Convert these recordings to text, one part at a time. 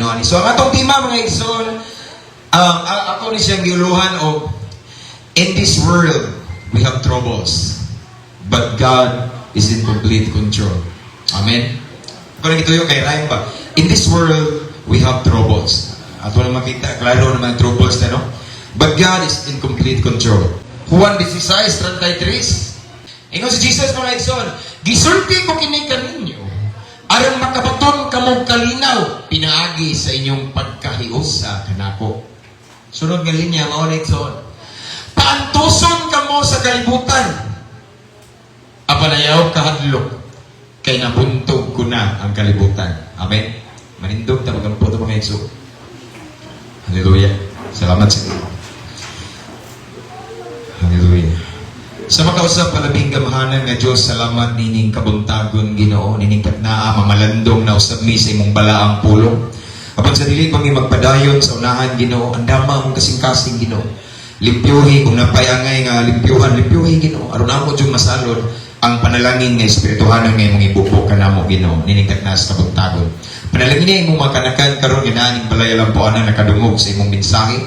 Ani. So ang atong tema, mga igsoon, ako ni siyang giuluhan og "In this world we have troubles, but God is in complete control." Amen. Ako nang gituyo kay rhyme ba? In this world we have troubles. Ato na makita, klaro naman ang troubles na, no? But God is in complete control. Juan 16:33. Ingon si Jesus, mga igsoon, "Gisulti ko kini kaninyo aron makabaton kamo kalinaw pinaagi sa inyong pagkahiusa kanako." Sunod nga linya mao na, igsoon. "Paantuson kamo sa kalibutan. Apan ayaw kahadlok kay nabuntog ko na ang kalibutan." Amen. Manindog ta magampo ta, mga igsoon. Hallelujah. Salamat sa Ginoo. Hallelujah. Sa makausap palabing gamhanan nga Diyos, salamat nining kabuntagon, Ginoo, nining katnaa mamalandong na usab mi sa imong balaang pulong. Apan sa dili pa mi magpadayon sa unahan, Ginoo, andama among kasing-kasing, Ginoo. Limpyuhi kung napayangay nga limpyuhan, limpyuhi, Ginoo. Aron amo jud masalod ang panalangin nga espirituhanon nga imong ibubo kanamo, Ginoo, nining takna sa kabuntagon. Panalangin niya imong mga kanakan karon nga naa ning balay Lampuanan nakadungog sa imong mensahe.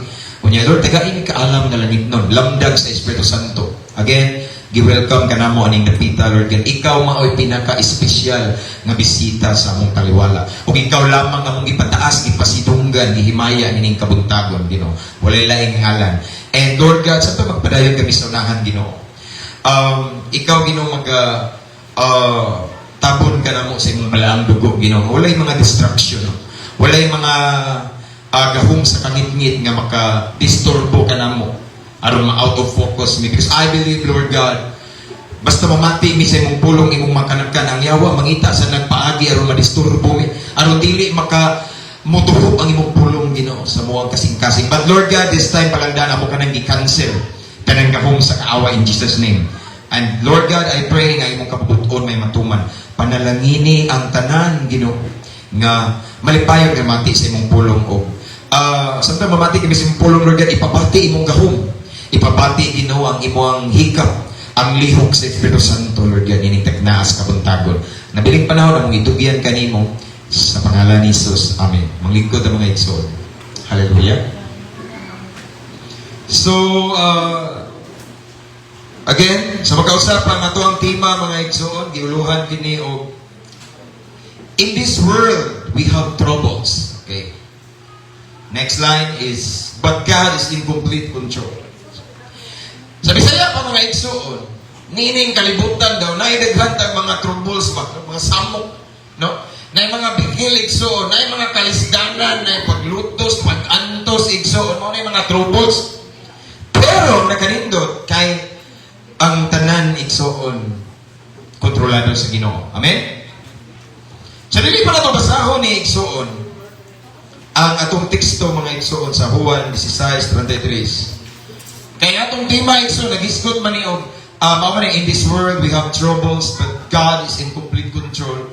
Unya, Lord, tagai ni kaalam nga langitnon, lamdag sa Espiritu Santo. Again, gi-welcome ka namo aning dapita, Lord God. Ikaw mao'y pinaka-espesyal nga bisita sa among taliwala. Ug ikaw lamang among gipataas, gipasidunggan, gihimaya nining kabuntagon, Ginoo. Walay laing ngalan. And Lord God, sa magpadayon kami sa unahan, Ginoo. Ikaw, Ginoo, mag tabon ka namo sa imong balaang dugo, Ginoo. Walay mga distraction, no? Walay mga gahom sa kangitngit nga maka-disturbo ka namo aron ma-out of focus mi. Because I believe, Lord God, basta mamati mi sa imong pulong, imong makanakan, ang yawa mangita sa nagpaagi aron madisturbo mi, aron dili maka mutuho ang imong pulong, Ginoo, sa among kasing-kasing. But Lord God, this time palangdan amo ka nang gi-cancel tanang gahom sa kaaway in Jesus' name. And Lord God, I pray nga imong kabubuton may matuman. Panalangini ang tanan, Ginoo, nga malipayon nga mati sa imong pulong og samtang mamati kami sa imong pulong, Lord God, ipabati imong gahom. Ipabati, Ginoo, ang imong hikap, ang lihok sa Espiritu Santo, Lord God, ining tagnaas kabuntagon. Nabiling panahon among itugyan kanimo sa pangalan ni Jesus. Amen. Manglingkod ang mga igsoon. Hallelujah. So, again, sa makausap ang ato ang tema, mga igsoon, giuluhan kini og "In this world we have troubles." Okay. Next line is, "But God is in complete control." Sa Bisaya pa, mga igsoon, niining kalibutan daw, naidaghan tag mga troubles ba, mga samok, no? Na mga bigil, igsoon, na mga kalisdanan, na paglutos, pagantos, igsoon, mao na mga troubles. Pero nakanindot kay ang tanan, igsoon, kontrolado sa Ginoo. Amen? Sa dili pa nato basahon ni igsoon ang atong teksto, mga igsoon, sa Juan 16:33. Kaya atong tema, igsoon, nagisgot man ni og mao man ni, "In this world we have troubles, but God is in complete control."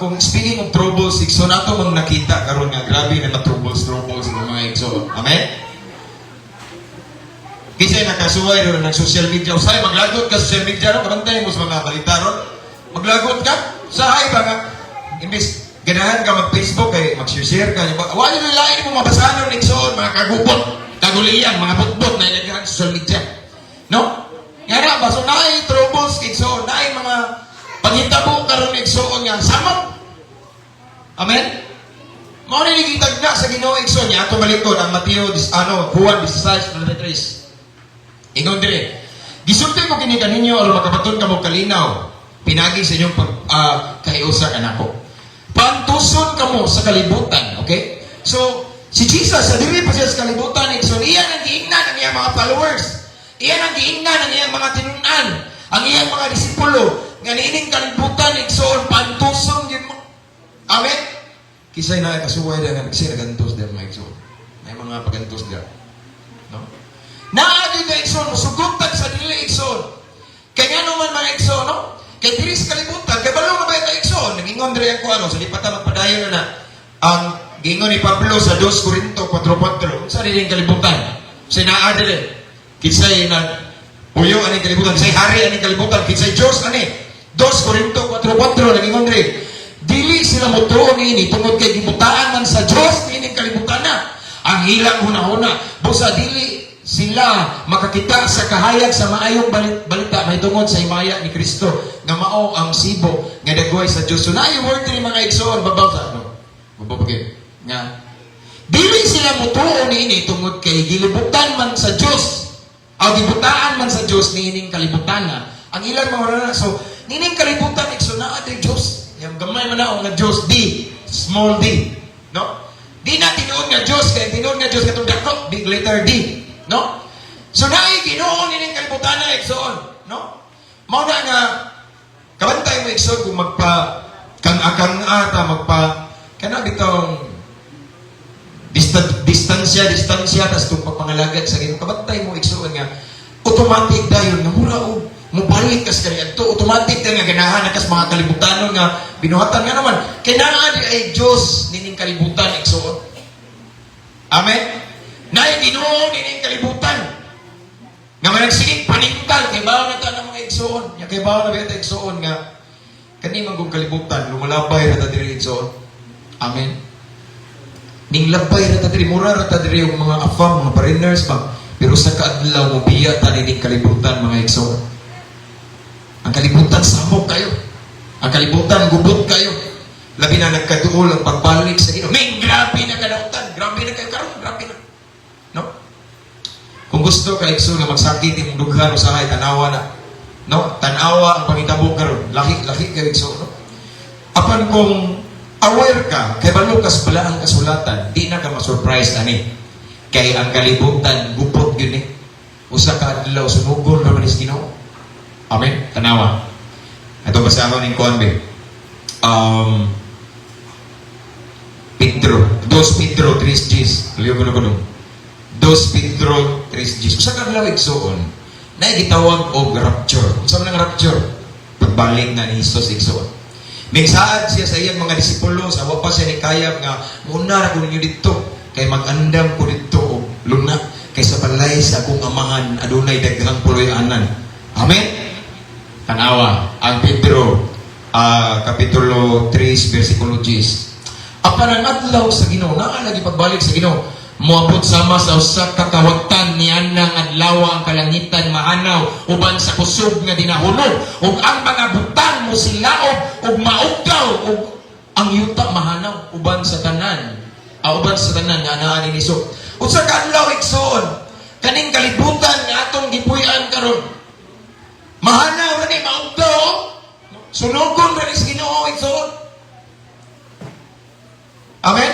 Kung speaking of troubles, igsoon, ato mang nakita karon nga grabe na ma troubles troubles ng mga igsoon. Amen? Kasi nakasuway ron ng social media. Usay, maglagot ka sa social media ron, kabantay mo sa mga balita ron. Maglagot ka. Sahay ba nga? Imbis, ganahan ka mag-Facebook, kay mag-share ka. Wala yung lain mo mabasahan ron, igsoon, mga kagubot, kaguliyang, mga butbot na ilagyan sa social media. No? Nga ra ba? So, naay troubles, igsoon, naay mga panghitabo karon, igsoon, nga samok. Amen? Mao ni gitagna sa Ginoo, igsoon niya ato malikod ang Mateo dis, ano Juan 16:33. Ingon dire, "Gisulti ko kini kaninyo aron makabaton kamo kalinaw pinagi sa inyong pag kahiusa kanako. Paantuson kamo sa kalibutan," okay? So, si Jesus, sa diri pa siya sa kalibutan, igsoon, iya nang giingnan ang iyang mga followers. Iya nang giingnan ang iyang mga tinun-an, ang iyang mga disipulo, nga niining kalibutan, igsoon, paantuson gyud mo. Amen? Kisay na kasuway na nga, kisay nagantos diyan, mga igsoon. May mga pagantos diyan. No? Naa gyud ka, igsoon, musugot sa dili, igsoon. Kay nga naman, mga igsoon, no? Kay diri sa kalibutan, kay balo na ba yung igsoon? Nagingon diri ang kuano, sa di pa ta magpadayon na na. Ang gingon ni Pablo sa 2 Corinto 4:4, unsa diri ang kalibutan? Sa naa diri. Kinsay nag puyo aning kalibutan, kinsay hari aning kalibutan, kinsay Dios ani. 2 Corinto 4:4 nagingon diri. Dili sila motuo niini tungod kay gibutaan man sa Dios niining kalibutan na ang ilang hunahuna. Busa dili sila makakita sa kahayag sa maayong balita mahitungod sa himaya ni Kristo nga mao ang sibo nga dagway sa Dios. So naay word diri, mga igsoon, babaw sa ano. Babaw pa gyud. Nga dili sila mutuo niini tungod kay gilibutan man sa Dios. Aw, gibutaan man sa Dios niining kalibutan na ang ilang mga hunahuna. So niining kalibutan, igsoon, naa diay Dios. Yang gamay man na nga Dios, D, small d, no? Di na tinuod nga Dios kay tinuod nga Dios katong dako, big letter D, no? So naay Ginoo nining kalibutan na, igsoon, no? Mao na nga kabantay mo, igsoon, kung magpa kang akang ata magpa kana bitong distansya distansya tas tung pagpangalagad sa Ginoo, kabantay mo, igsoon, nga automatic dayon nga mura og mobalik kas kaniadto, automatic dayon nga ganahan na kas mga kalibutanon nga binuhatan nga naman kay naa di ay Dios nining kalibutan, igsoon. Amen. Naay Ginoo nining kalibutan nga managsigig paningtal kay bawo na ta ng mga igsoon nya, kay bawo na ba ta, igsoon, nga kani man kung kalibutan, lumalabay ra ta diri, igsoon. Amen. Ning labay ra ta diri, mura ra ta diri yung mga afam, mga foreigners ba, pero sa kaadlaw mo biya ta nining kalibutan, mga igsoon. Ang kalibutan samok kayo. Ang kalibutan gubot kayo. Labi na nagkaduol ang pagbalik sa Ginoo. Ming grabe na kadautan, grabe na kayo karon, grabe na. No? Kung gusto ka, igsoon, nga magsakit imong dughan usahay, tanawa na. No? Tanawa ang pangitabo karon. Laki laki kayo, igsoon, no? Apan kung aware ka, kay balo kas balaang kasulatan, di na ka ma-surprise ani. Kay ang kalibutan gubot gyud ni. Usa ka adlaw sunugon ra man is Ginoo. Amen. Tanawa. Ito basahon ning kuan be. Pedro, 2 Pedro 3 Gs. Liyo ko na ko. 2 Pedro 3 Gs. Usa ka adlaw, igsoon, na gitawag og rapture. Unsa man ang rapture? Pagbalik na ni Jesus, igsoon. Mingsaad siya sa iyang mga disipulo sa wa pa siya ni kayab nga muna ra ko ninyo didto kay mag-andam ko didto og luna kay sa balay sa akong amahan adunay daghang puloy-anan. Amen. Tanawa ang Pedro kapitulo 3 versikulo 10. Apan ang adlaw sa Ginoo, naa lagi pagbalik sa Ginoo, moabot sama sa usa ka kawatan nianang adlaw. Ang kalangitan mahanaw uban sa kusog nga dinahunog ug ang mga butang mosilaob ug maugdaw ug ang yuta mahanaw uban sa tanan, uban sa tanan nga anaa niini. So usa ka adlaw, igsoon, kaning kalibutan nga atong gipuy-an karon mahanaw ra ni, maugdaw, sunugon ra ni sa Ginoo, igsoon. Amen.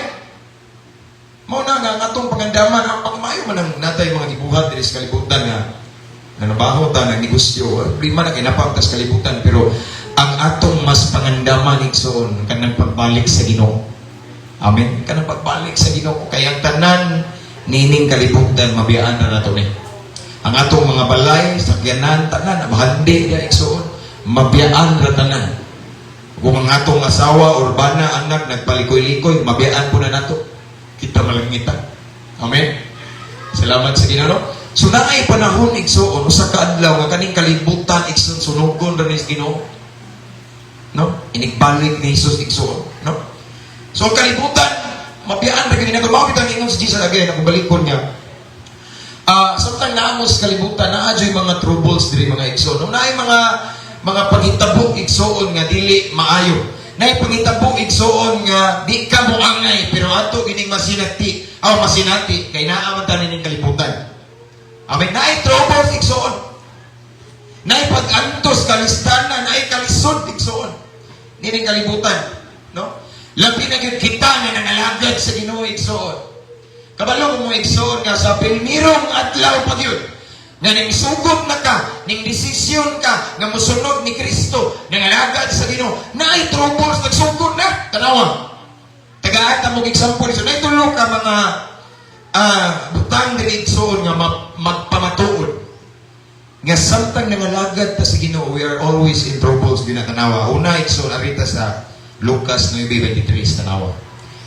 Mao na nga ang atong pangandaman, ang pagmayo man ang natay mga gibuhat diri sa kalibutan nga nanabaho ta, nang negosyo, di man ang inapang tas kalibutan, pero ang atong mas pangandaman, igsoon, kanang pagbalik sa Ginoo. Amen. Kanang pagbalik sa Ginoo kay ang tanan nining kalibutan mabiyaan na nato ni. Ang atong mga balay, sakyanan, tanan bahandi dia, igsoon, mabiyaan ra tanan. Kung ang atong asawa or bana, anak nagpalikoy-likoy, mabiyaan po na nato. Kita malangitan. Amen. Salamat sa Ginoo. No? So naay panahon, igsoon, usa ka adlaw nga kaning kalibutan, igsoon, sunugon ra ni sa Ginoo. No? Inigbalik ni Jesus, igsoon, no? So ang kalibutan mabiyaan ra gyud nato. Mao bitang ingon si Jesus again, ako balikon niya. Samtang naa mo sa kalibutan, naa jud mga troubles diri, mga igsoon. No, naay mga panghitabo, igsoon, nga dili maayo. Naay panghitabo, igsoon, nga di ka moangay pero ato gining masinati aw masinati kay naa man ta ning kalibutan. Amen. Naay troubles, igsoon. Naay pag-antos, kalistana, naay kalisod, igsoon nining kalibutan, no? Labi na gyud kita nga nangalagad sa Ginoo, igsoon. Kabalo mo, igsoon, nga sa pilmirong adlaw pa gyud nga ning sugot na ka, ning desisyon ka nga mosunod ni Kristo, nangalagad sa Ginoo, naay troubles, nagsugod na. Tanawa. Tagaan ta mo example so naay tulo ka mga butang diri, igsoon, nga magpamatuod nga samtang nangalagad ta sa Ginoo, we are always in troubles din na. Tanawa. Una, igsoon, arita sa Lucas 9:23, tanawa.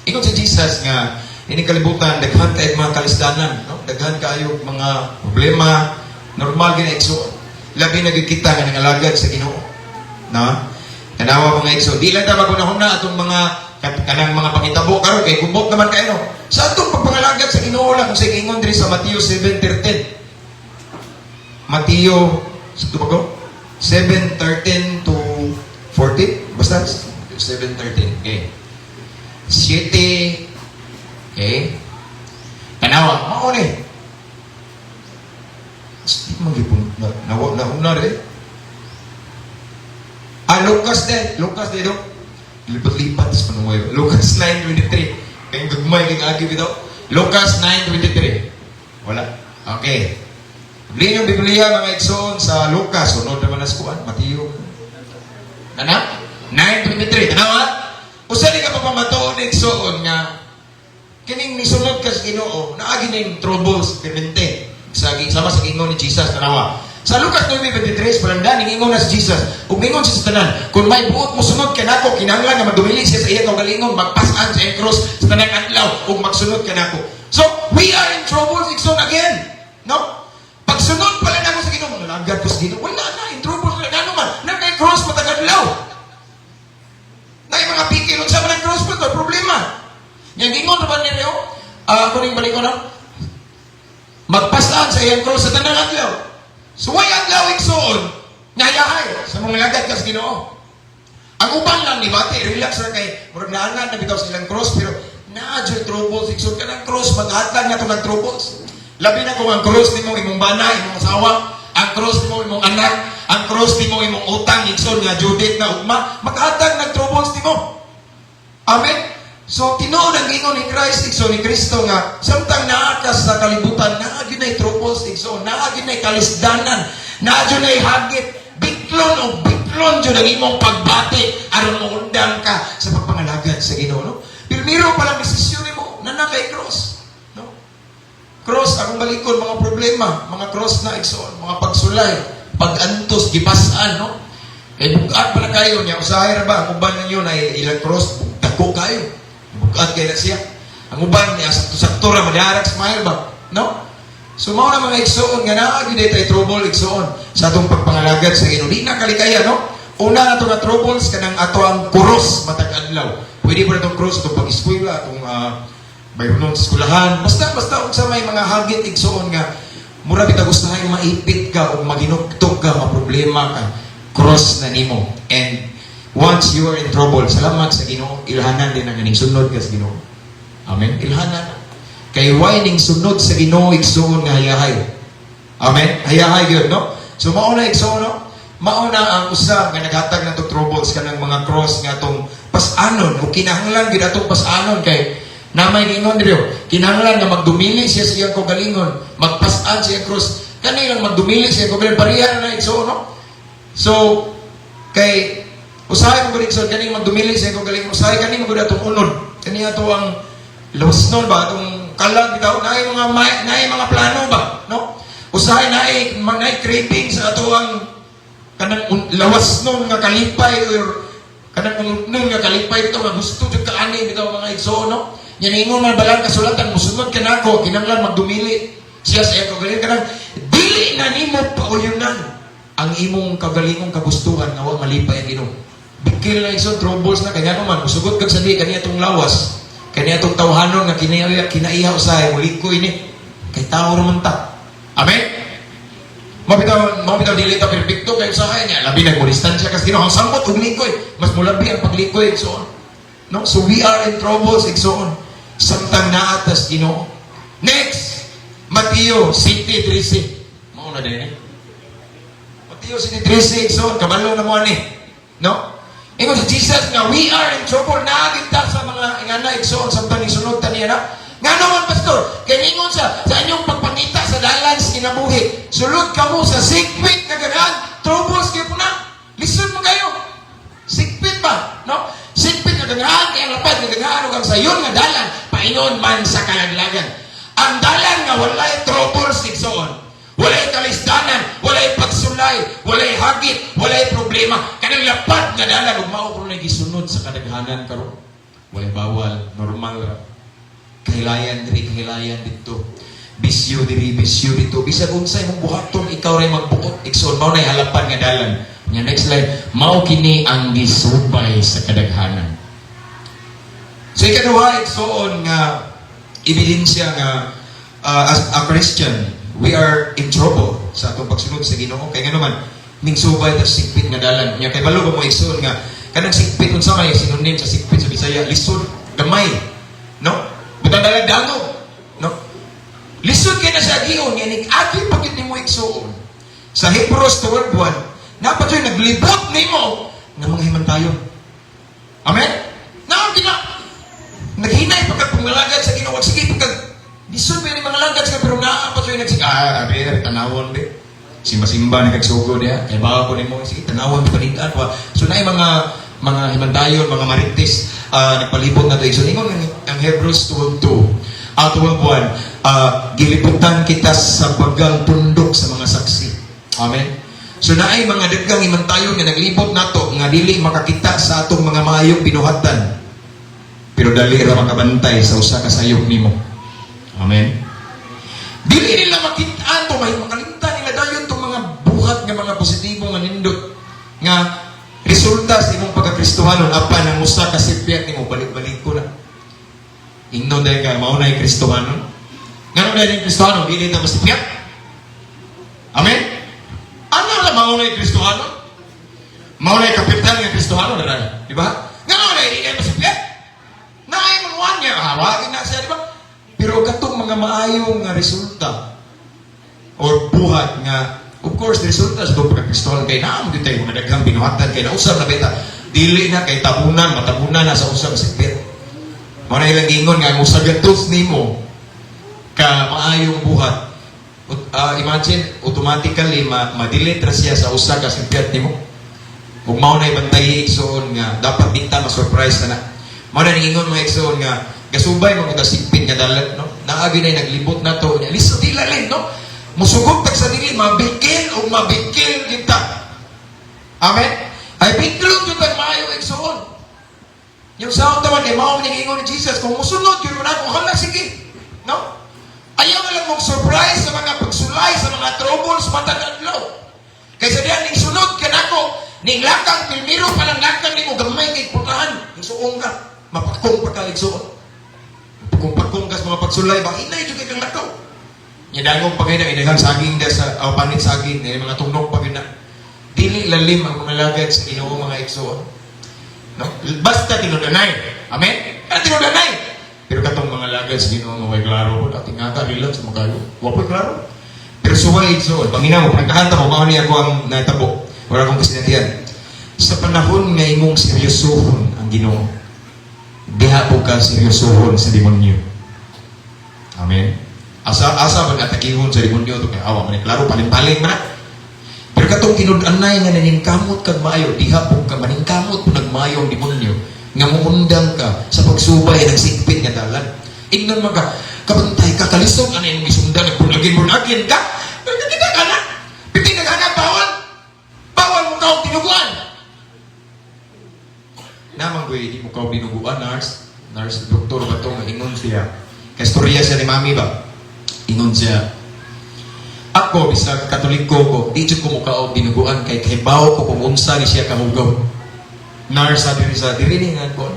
Ingon si Jesus nga ini kalibutan daghan kay mga kalisdanan, no? Daghan kayo mga problema, normal gina, igsoon. Labi na gyud kita nga nangalagad sa Ginoo. No? Tanawa, mga igsoon, di lang ta magunahuna atong mga kanang mga pangitabo karon kay gubot naman kayo, no? Sa atong pagpangalagad sa Ginoo lang, kung sa ingon diri sa Mateo 7:13. Mateo sa ko 7:13 to 14, basta 7:13. Okay. 7. Okay. Tanawa, mao ni. Di man gyud na na nauna rin. Ah, Lucas din. Lucas din, no? Lipat-lipat sa panungay. Lucas 9:23. Kaya gagmay kay agi bitaw. Lucas 9:23. Wala. Okay. Bili yung Biblia, mga igsoon, sa Lucas. Sunod naman na sa kuan. Mateo. Ana? 9:23. Tanawa? Usa ni ka papamatuon, igsoon, nga kining nisunod ka sa Ginoo, naagi ning troubles permente sa sama sa gingon ni Jesus. Tanawa. Sa Lucas 9:23, palanda ning ingon na si Jesus. Ug mingon siya sa tanan, "Kung may buot mo sunod kanako, kinahanglan nga magdumili siya sa iyang kaugalingon, magpas-an sa iyang cross sa tanang adlaw ug magsunod kanako." So, we are in troubles, igsoon, again. No? Pagsunod pala nako sa Ginoo, mangalagad ko sa Ginoo, wala na, in troubles na ngano man, na kay cross matag adlaw. Na mga pikil unsa man ang cross pa problema. Yang gingon ra ba ni Leo? Ah, kuning balik ko na. Magpasaan sa iyang cross sa tanang adlaw. So way adlaw, igsoon, ngayahay sa mga lagad ka sa Ginoo. Ang uban lang ni bati, relax ra kay murag naangan na bitaw sa ilang cross, pero naa jud troubles, igsoon, kanang cross maghatag na to ng troubles. Labi na kung ang cross nimo imong bana, imong asawa, ang cross nimo imong anak, ang cross nimo imong utang, igsoon, nga due date na ugma, maghatag ng troubles nimo. Amen? So, tinuod ang gingon ni Christ, igsoon, ni Kristo nga, samtang naa ka sa kalibutan, naa gyud nay troubles, igsoon, naa gyud nay kalisdanan, naa gyud nay hagit, biklon o biklon jud ang imong pagbati aron moundang ka sa pagpangalagad sa Ginoo, no? Primero pa lang desisyon nimo, na na kay cross, no? Cross, akong balikon, mga problema, mga cross na, igsoon, mga pagsulay, pag-antos, gipas-an, no? Kay bugat pa na kayo niya, usahay ra ba, ang uban ninyo na ilang cross, dako kayo. Bugat kayo na siya. Ang uban niya, sakto-sakto ra, madarak smile ba? No? So, mao na, mga igsoon, nga naa gyud tay trouble, igsoon, sa atong pagpangalagad sa Ginoo. Di na kalikaya, no? Una na to nga troubles, kanang ato ang kuros matag adlaw. Pwede pa na itong cross, atong pag-eskwela, atong bayronon sa eskwelahan. Basta, basta, unsa may mga hagit, igsoon, nga mura bitaw gustahay maipit ka o maginugtog ka, maproblema ka, cross na nimo. And once you are in trouble, salamat sa Ginoo, ilhanan din ang ining sunod ka sa Ginoo. Amen? Ilhanan. Kay why ning sunod sa Ginoo, igsoon, nga hayahay. Amen? Hayahay gyud, no? So mao na, igsoon, no? Mao na ang usa nga naghatag nato troubles, kanang mga cross nga atong pas-anon o kinahanglan gyud atong pas-anon kay na may ingon diri, kinahanglan nga magdumili siya sa iyang kaugalingon, magpas-an sa iyang cross. Kani lang magdumili sa iyang kaugalingon, pareha na, igsoon, no? So kay usahay mo gud, igsoon, kani magdumili sa iyang kaugalingon, usahay kani mo gud atong unod. Kani ato ang lawas nun ba, atong kalag bitaw, naay mga plano ba, no? Usahay naay naay craving sa ato ang kanang lawas nun nga kalipay or kanang unod nun nga kalipay bitaw nga gusto jud ka ani bitaw, mga igsoon, no? Yan ingon man balang kasulatan, musunod ka nako, kinahanglan magdumili siya sa iyang kaugalingon, kanang dili na nimo pauyunan ang imong kagalingong kagustuhan nga wa malipay ang Ginoo. Bikil na, igsoon, troubles na kanya man musugot kag sa di kaniya atong lawas. Kaniya atong tawhanon nga kinaiya kinaiha usahay mulikoy ni kay tao ra man ta. Amen. Mabitaw dili ta perpekto kay usahay niya labi na mo distansya kas Ginoo, ang samot og likoy, mas mulabi ang paglikoy, igsoon. No? So we are in troubles, igsoon, samtang naa tas Ginoo. Next, Mateo 7:13. Mao na din eh. Mateo 7:13, igsoon, kabalo na mo ani. No? Ingon si Jesus nga we are in trouble, naa kita sa mga ingana, igsoon, samtang isunod ta niya na. Nga naman, pastor, kay ingon sa inyong pagpangita sa dalan sa kinabuhi, sulod kamo sa sikpit nga ganahan, troubles gyud po na. Listen mo kayo. Sikpit ba? No? Sikpit nga ganahan kay ang lapad nga ganahan ug ang sayon nga dalan paingon man sa kalaglagan. Ang dalan nga walay troubles, igsoon. Walay kalisdanan, walay pagsulay, walay hagit, walay problema. Kanang lapad nga dalan ug mao kuno gisunod sa kadaghanan karon. Walay bawal, normal ra. Kahilayan diri, kahilayan dito. Bisyo diri, bisyo dito. Bisag unsay mong buhaton, ikaw ray magbuot. Igsoon, mao nay halapan nga dalan. Nya next line, mao kini ang gisubay sa kadaghanan. So ikaduha, igsoon, nga ebidensya nga as a Christian, we are in trouble sa atong pagsunod sa Ginoo. Kay ngano man, ningsubay ta sigpit nga dalan. Nya kay balo ba mo, igsoon, nga kanang sigpit, unsa may synonym sa sigpit sa Bisaya? Lisod, gamay. No? Butang dalan dangog. No? Lisod kay na sa agion, nga nig agi pa gyud nimo, igsoon. Sa Hebrews 12:1, naa pa naglibot nimo nga mga himantayon. Amen? Naa gina naghinay pa kag pangalagad sa Ginoo, sige pa kag lisod ba ni mga lagad sa, pero naa pa joy nagsige, ah, abi tanawon be. Simba-simba na kag sugo diha, kay bawo ko nimo, sige tanawon panitan pa. So naay mga himantayon, mga marites nagpalibot na to. So ingon ang Hebrews 12:2, 12:1, gilibutan kita sa bagang tundok sa mga saksi. Amen. So naay mga daghang himantayon nga naglibot nato nga dili makakita sa atong mga maayong binuhatan. Pero dali ra makabantay sa usa ka sayop nimo. Amen. Dili nila makita to, may makalimtan nila dayon tong mga buhat nga mga positibo nga nindot nga resulta sa imong pagkakristohanon, apan ang usa ka sipyat nimo balik-balik ko na. Ingnon dahil ka mao na yung Kristohanon. Ngano dahil yung Kristohanon dili ta masipyat? Amen. Ano lang mao na yung Kristohanon? Mao na yung kapitan nga Kristohanon na, di ba? Ngano na dili na masipyat? Naay mga niya, hawagin na siya, di ba? Pero katong mga maayong nga resulta or buhat nga, of course, resulta sa itong pagkakristohan kay naa mo tayo mga daghang binuhatan kay nausab na beta dili na kay tabunan, matabunan na sa usab sipit. Mao na ilang ingon nga ang usag gatos nimo ka maayong buhat, imagine, automatically ma-delete ra siya sa usa ka simpyat nimo. Ug mao na ibantay, igsoon, nga dapat di ta ma-surprise na na. Mao na ingon, mga igsoon, nga gasubay mo kita sigpit nga dalan, no? Naagi na naglibot na to nya lisod ilalin, no? Musugot tag sa dili mabikil o mabikil kita. Amen. Ay bikilon jud tag maayo, igsoon. Yung sa tawan kay mao ning ingon ni Jesus, kung musunod yun mo na ako, hala, sige. No? Ayaw na lang mong surprise sa mga pagsulay, sa mga troubles, matag adlaw. Kaysa diyan, ning sunod ka nako, ning lakang, pilmiro pa lang lakang nimo, gamay kay putahan. Ning suong ka, mapakong pa ka, igsuon. Kung ka sa mga pagsulay, ba, inay jud kay kang lakaw. Nya dangog pa kayo na, inagang saging da sa, o panit saging, eh, mga tunok pa na. Dili lalim ang mga lagad sa Ginoo, mga igsuon. No? Basta tinud-anay. Amen? Ano tinud-anay? Pero katong mga lagad sa Ginoo nga way klaro po, ating nga ka, relax mo kayo. Wa po'y klaro. Pero suway, igsuon, paminaw mo, nagkahanta mo, mao niya ako ang natabo. Wala akong kasinatian. Sa panahon nga imong seryosohon ang Ginoo, diha po ka seryosohon sa demonyo. Amen. Asa asa ba atakihon sa demonyo to kay awa man ni klaro, paling-paling man na. Pero katong tinud-anay nga naningkamot kag maayo, diha po ka maningkamot po nagmayo ang demonyo nga muundang ka sa pagsubay ng sigpit nga dalan. Ingnon man ka, kabantay ka, kalisod ano yung gisundan, nagborn again ka. Pero kita ka na. Piti naghanap bawal. Bawal mo kaong tinuguan. Naman ko, hindi mo kaong dinuguan, nurse. Nurse, doktor ba ito, ingon siya. Kastorya siya ni mami ba? Ingon siya, ako, bisag Katoliko ko, di jud ko mukaog dinuguan kay kahibaw ko kung unsa ni siya kahugaw. Nurse sa diri sa diri ni nga ko,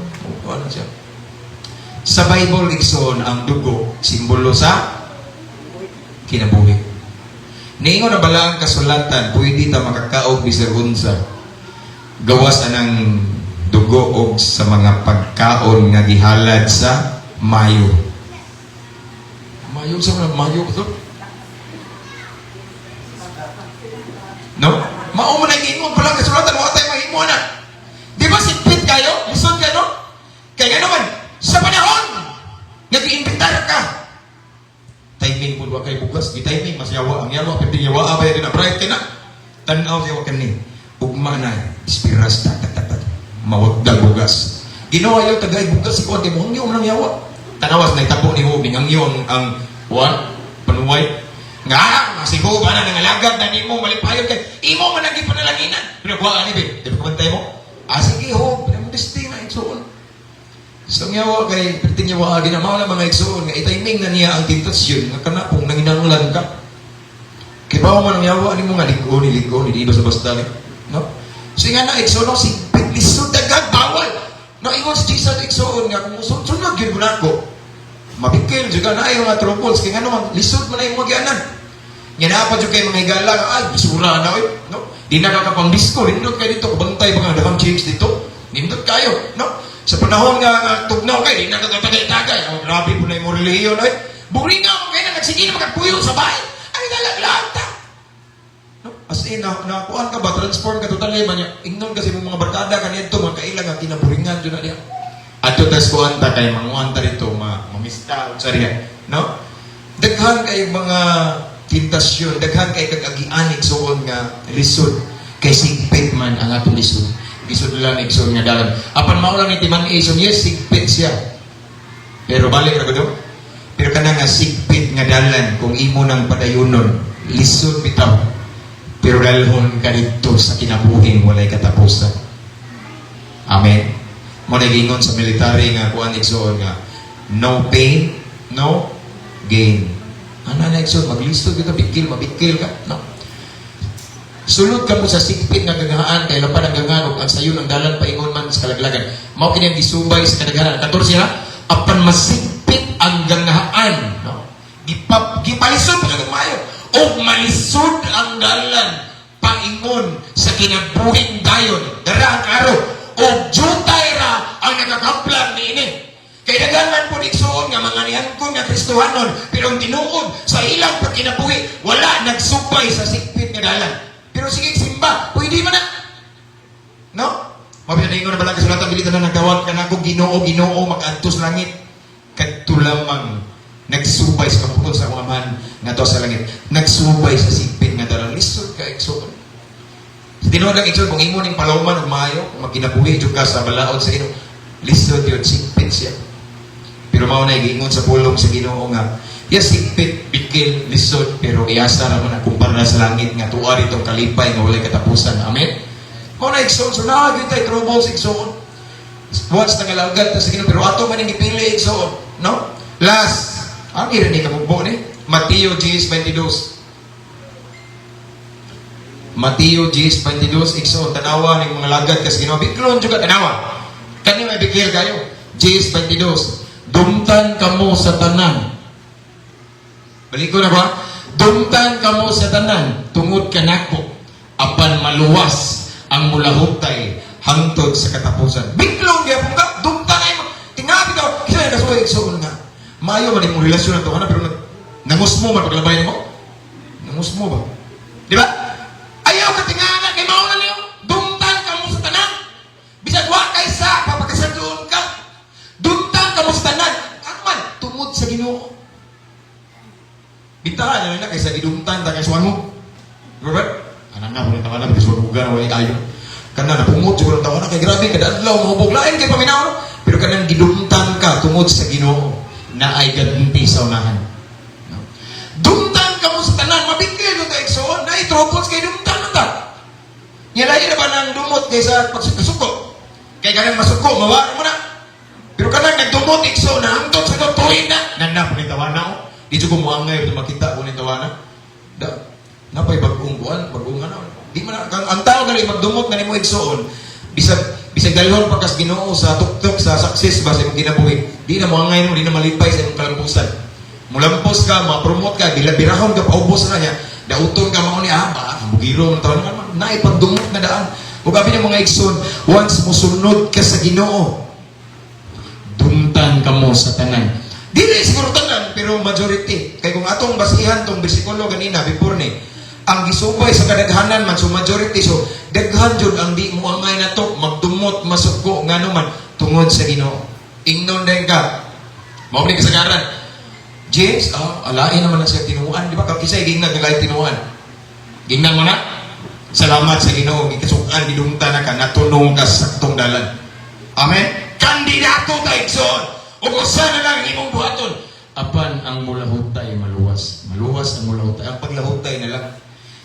ano siya. Sa Bible, igsoon, ang dugo simbolo sa kinabuhi. Niingon na bala ang kasulatan, pwede ta makakaog bisag unsa gawas anang dugo og sa mga pagkaon nga gihalad sa mayo. Mayo sa mga mayo to? No? Mao mo na ingon pa lang kasulatan, wa tay mahimo na. Di ba sipit kayo? Lisod kayo, no? Kaya nga naman, sa panahon, nag-iimbitar ka. Timing po wa kay bugas, gi-timing mas yawa ang yawa, pwede yawa ba na bright ka na. Tan-aw siya kani. Ugma na, ispiras tak tak tak tak. Mawagdag bugas. Ginawa yung tagay bugas si kuan kay mo hangyo man ang yawa. Tanawas na itabo ni Hubing ang ang ang kuan panuway. Nga, masigo ba na nangalagad na nimo malipayon kay imo man ang gipanalanginan. Pero kuha ani be, di ba kabantay mo? Ah, sige ho, mo na igsuon. So ang yawa kay perting yawa ginamaw na mga igsuon nga itiming na niya ang tentasyon nga kana kung nanginanglan ka. Kay bawo man ang yawa nimo nga lig-o ni lig-o ni di ba sa basta ni. No? So nga na igsuon no, sigpit lisod dagag bawal. No, ingon si Jesus, igsoon, nga kung sunod gyud mo nako, mabikil jud ka na mga troubles kay ngano man lisod man na imong magianan. Nga naa pa jud kay mga higala nga ay bisura na oy, no? Di na ka kapang disco, nindot kay dito, kabantay pa nga daghang chicks dito. Nindot kayo, no? Sa panahon nga tugnaw kay di na ka tagay-tagay. Oh, grabe po na imong relihiyon oy. Buringa mo kay na nagsige na makagpuyo sa bahay. Ay nalaglag ta. No? As in, na kuan ka ba, transform ka totally ba niya? Ingnon kasi mong mga barkada kaniadto, mga kaila nga kinaburingan dyan na diya. Adto tas kuan ta kay manguan ta dito, mamista, unsa diha, no? Daghan kay mga tentasyon, daghan kay kag-agian, igsuon, nga lisod kay sigpit man ang atong lisod. Lisod lang, igsoon, nga dalan. Apan mao lang ni timan so yes, sigpit siya. Pero balik ra ko. Pero kana nga sigpit nga dalan, kung imo nang padayunon, lisod bitaw. Pero dalhon ka dito sa kinabuhing walay katapusan. Amen. Mo nagingon sa military nga kuan, igsoon, nga no pain, no gain. Ano na, igsoon, maglisod kita, bikil, mabikil ka, no? Sulod ka mo sa sigpit nga ganghaan kay lapad ang ganghaan ug ang sayon ang dalan paingon man sa kalaglagan. Mao kini ang gisubay sa kadaghanan. 14 ha. Apan masigpit ang ganghaan, no? Gipalisod pa kag maayo. Og malisod ang dalan paingon sa kinabuhing dayon. Dara ang aro. Og jutay ra ang nakakaplan niini. Kay daghan man po, igsoon, nga mga niangkon nga Kristohanon, pero ang tinuod sa ilang pagkinabuhi wala nagsubay sa sigpit nga dalan. Pero sige simba, pwede man na. No? Mabiyad na balang kasulatan, dili tanan nagtawag kanako "Ginoo, Ginoo" makaadto sa langit. Kadto lamang nagsubay sa kabubut-on sa akong Amahan nga sa langit. Nagsubay sa sigpit nga dalan. Lisod ka, igsoon. Sa tinuod lang, igsoon, kung imo ning palawman og maayo, kung magkinabuhi jud ka sa balaod sa Ginoo, lisod yun, sigpit siya. Pero mao na giingon sa pulong sa Ginoo nga yes, sigpit, bikil, lisod, pero iasa ra man na kumpara sa langit nga tuwa ditong kalipay nga walay katapusan. Amen. Mao na, igsoon, so naa gyud tay troubles, igsoon. Once nangalagat ta sa Ginoo, pero ato man ning gipili, igsoon, no? Last, ang ira ni kamugbo ni Mateo 10:22. Mateo 10:22, igsoon, tanawa ning mga lagad kas Ginoo. Biklon jud ka tanawa. Kani may bikil kayo. 10:22. Dumtan kamo sa tanan. Balik ko na ba? Dumtan kamo sa tanan tungod kanako, apan maluwas ang mulahutay hangtod sa katapusan. Biklon gyapon ka, dumtan ay mo. Tingabi daw, kisa na kasuway, igsoon, nga. Maayo man imong relasyon ato kana pero nangusmo man paglabay nimo. Nangusmo ba? Di ba? Ayaw ka tingana kay mao na niyo. Dumtan kamo sa tanan. Bisag wa kay sa papakasadloon ka. Dumtan kamo sa tanan. Ano man tungod sa Ginoo. Bintahan na kaysa gidumtan ta kay suwango. Robert, anak na wala tawa na kay suwanugan wala ayo. Kana napungot siguro ang tawa na kay grabe kada adlaw mahubog lain kay paminaw, no? Pero kanang gidumtan ka tungod sa Ginoo na ay ganti sa unahan. No? Dumtan ka mo sa tanan, mabigay mo ta, igsoon, na troubles kay dumtan mo ta. Nya lain na ba nang dumot kaysa pagsuko? Kay kanang masuko, mawa mo na. Pero kanang nagdumot, igsoon, na hangtod sa tuloy na. Nana po ni tawana oh. Di jud ko muangay ito makita ko ni tawana. Da, napay bagong kuan, bagong ano. Di man ang tao gali magdumot na nimo, igsoon. Bisag bisag dalhon pa kas Ginoo sa tuktok sa success ba sa imong kinabuhi. Di na moangay mo, di na malipay sa imong kalampusan. Mulampos ka, ma-promote ka, bila birahon ka, paubos na niya. Dauton ka mao ni ah, ba, bugiro ng taon naman, naipagdumot na daan. Ug abi ng mga igsoon, once musunod ka sa Ginoo, dumtan kamo sa tanan. Dili siguro tanan, pero majority. Kay kung atong basihan tong bersikulo ganina, before ni, ang gisubay sa kadaghanan man, so majority, so daghan jud ang di mo angay na to, magdumot, masuko, ngano man, tungod sa Ginoo. Ingnon din ka. Mao ni kasagaran. James, ah, alain naman na siya tinuan, di ba? Kisay gingnan nga lain tinuan. Gingnan mo na. Salamat sa Ginoo, gikasukan, gidumtan na ka, natunong ka sa saktong dalan. Amen? Kandidato ta, igsoon. Ug usa na lang ang imong buhaton. Apan ang mulahutay maluwas. Maluwas ang mulahutay. Ang paglahutay na lang.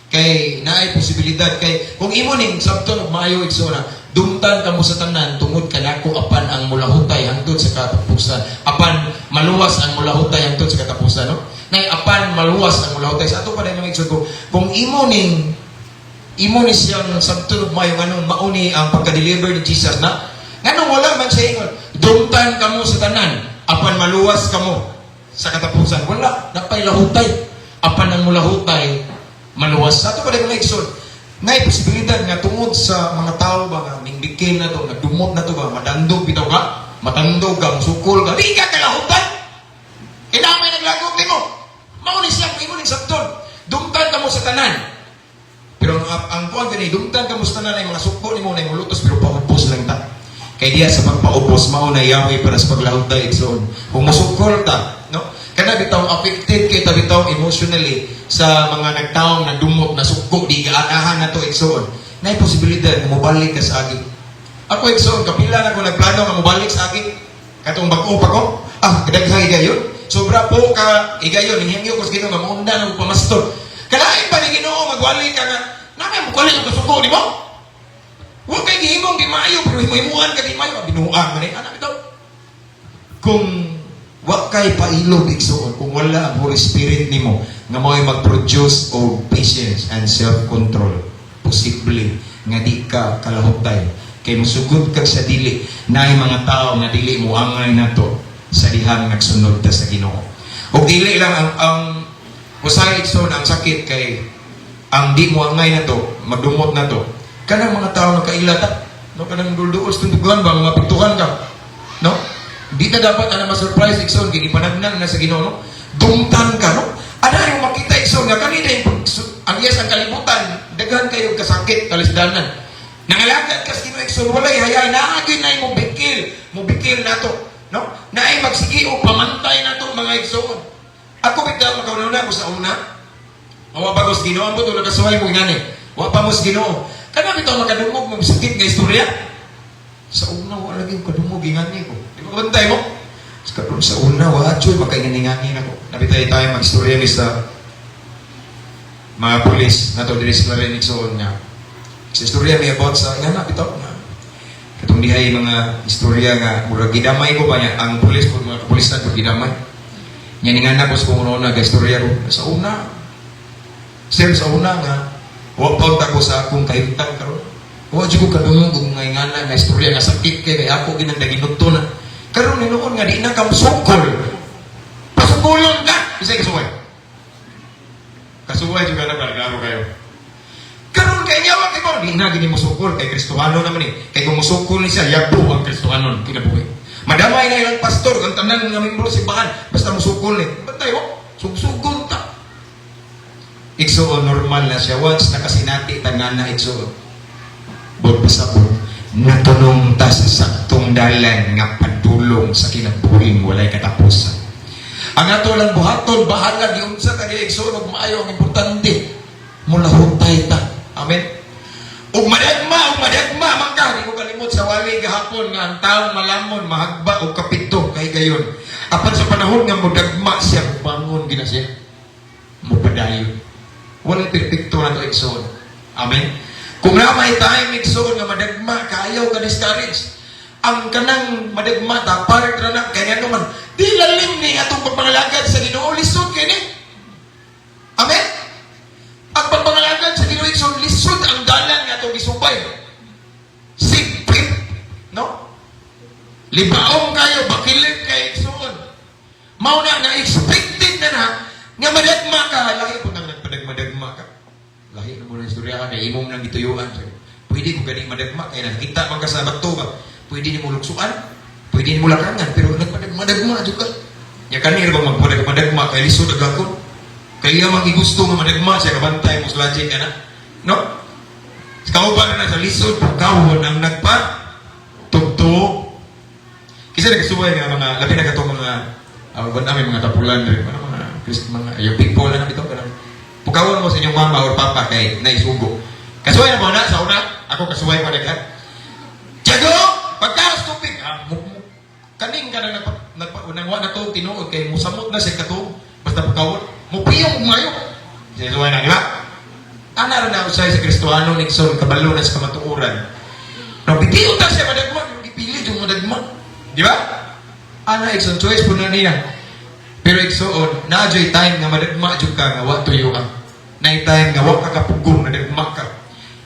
Kay naay posibilidad kay kung imo ning sabton og maayo, igsoon, na dumtan kamo sa tanan tungod kanako apan ang mulahutay hangtod sa katapusan. Apan maluwas ang mulahutay hangtod sa katapusan, no? Nay apan maluwas ang mulahutay sa ato pa mga igsoon ko kung imo ni siyang sabton og maayo, nganong mauni ang pagka-deliver ni Jesus na Nganong wala man siya ingon, "Dumtan kamo sa tanan, apan maluwas kamo sa katapusan"? Wala, napay lahutay. Apan ang mulahutay, maluwas. Sa ato pa mga igsoon, nay posibilidad nga tungod sa mga tao ba nga ningbikin na to, nagdumot na to ba, madandog bitaw ka, matandog ka, musukol ka, di ka kalahutay. Kailangan may naglagot nimo. Mao ni siya, imo ning sabton. Dumtan kamo sa tanan. Pero ang kuan gani, dumtan kamo sa tanan ay mga suko nimo na mulutos, pero paubos lang ta. Kay diya sa pagpaubos mao na yawi para sa paglahutay, igsoon. Kung musukol ta, no? Kana bitaw affected kay ta bitaw emotionally sa mga nagtaong na dumot na suko, di gaanahan na to, igsoon. Nay posibilidad nga mobalik ka sa agi. Ako, igsoon, kapila na ko nagplano nga mobalik sa agi. Katong bag-o pa ko. Ah, kadaghay gayon. Sobra po ka igayon, hingyo ko sa Ginoo nga maunda na pamastor. Kalain pa ni Ginoo magwali ka nga namay mo kulit ang kasuko nimo. Wa kay gihimong di maayo pero himo-himuan ka di maayo, binuang man ni anak bitaw. Kung wa kay pailob, igsoon, kung wala ang Holy Spirit nimo nga mao'y mag-produce og patience and self-control, posible nga di ka kalahutay kay musugod kag sa dili. Naay mga tao nga dili mo angay nato sa dihang nagsunod ta sa Ginoo. Ug dili lang ang usahay, igsoon, ang sakit kay ang di mo angay nato, magdumot nato. Kanang mga tao nga kaila ta, no, kanang dulduol sa tundugan ba, mga pintuhan ka, no? Di ta dapat ana ma-surprise, igsoon, kay gipanagnan na sa Ginoo, no? Dumtan ka, no? Ana yung makita, igsoon, nga kanina yung ang yes ang kalibutan, daghan kayo kasakit, kalisdanan. Nangalagad ka sa Ginoo, igsoon, walay hayay, naagi na mo bikil, mo bikil nato, no? Naay magsigi o pamantay nato, mga igsoon. Ako bitaw makauna ko sa una. Wa pa ko sa Ginoo, ambot nakasuway mo ngani. Wa pa mo sa Ginoo. Kana bitaw makadungog mo sakit nga istorya. Sa una wa lagi ko kadungog ingani ko. Di ba kabantay mo? Karon sa una wa joy makaingani nako. Nabitay tayo magstorya ni sa mga pulis nato diri sa Clarin, igsoon, nga. Sa istorya may about sa nga na bitaw nga. Katong dihay mga istorya nga murag gidamay ko ba niya ang pulis ko, mga kapulisan ko gidamay. Nya ni nga ko sa kung una ga istorya ko sa una. Sir, sa una nga wa pa ko sa akong kahimtang karon. Wa jud ko kadungog og mga ingana nga istorya nga sakit kay ako ginang naginuto na. Karon hinuon nga di na ka musukol. Pasukulon ka. Isay kasuway. Kasuway jud na, klaro kayo. Karon kay niya kay mo di na gini musukol kay Kristohano naman eh. Kay kung musukol ni siya, yabo ang Kristohanon kinabuhi. Madamay na ilang pastor, ang tanan nga membro sa simbahan, basta musukol ni. Bantay mo, sugsugon ta. Igsoon, normal na siya. Once nakasinati, tanan na, igsoon. Bud pasabot, natunong ta sa saktong dalan nga padulong sa kinabuhing walay katapusan. Ang ato lang buhaton, bahala giunsa ka di, igsoon, ug maayo, ang importante, mulahutay ta. Amen. Ug madagma man ka, di ko kalimot sa wali gahapon nga ang taong malamon mahagba og kapito kay gayon. Apan sa panahon nga modagma siya, bangon gina siya. Mupadayon. Walay perpekto na to, igsoon. Amen. Kung na may time, igsoon, nga madagma, kaayaw ka discourage. Ang kanang madagma ta, part ra na kaya naman di lalim ni atong pagpangalagad sa Ginoo, lisod kini. Amen. Ang pagpangalagad sa Ginoo, igsoon, lisod ang dalan nga atong gisubay. Sipit, no? Libaong kayo, bakilit kayo, igsoon. Mao na nga expected na na nga madagma ka, lahi po nang nagpadagmadagma ka. Lahi na mo na istorya ka, kay imong nang gituyuan. Pwede ko gani madagma, kay nakita man ka sa bato ba. Pwede nimo luksuan, pwede nimo lakangan, pero nagpadagmadagma jud ka. Nya kanir ba magpadagmadagma kay lisod agakon? Kay iya magigusto nga madagma siya, kabantay mo sa logic ka na. No? Kauban na sa lisod, pagkawon ang nagpa tugto. Kisa nagsuway nga mga labi na katong mga namin mga tapulan rin, mga Christ, mga yung people na bitaw kanang pukawon mo sa inyong mama or papa kay naisugo. Kasuway na mo na sa una, ako kasuway ko daghan. Tiyago, pagka stupid, ah, kaning ka na nagpa, nagpa, nang wa na to tinuod kay musamot na siya kato basta pukawon, mupiyong mayo. Kasuway na, di ba? Ana ra na usay sa Kristohano, igsoon, kabalo na sa kamatuoran. No, pitiyon ta siya madagma, pero gipili yung madagma. Di ba? Ana, igsoon, choice po na niya. Pero igsoon, naa joy time nga madagma jud ka nga wa tuyo ka. Naay time nga wa ka kapugong, nadagma ka.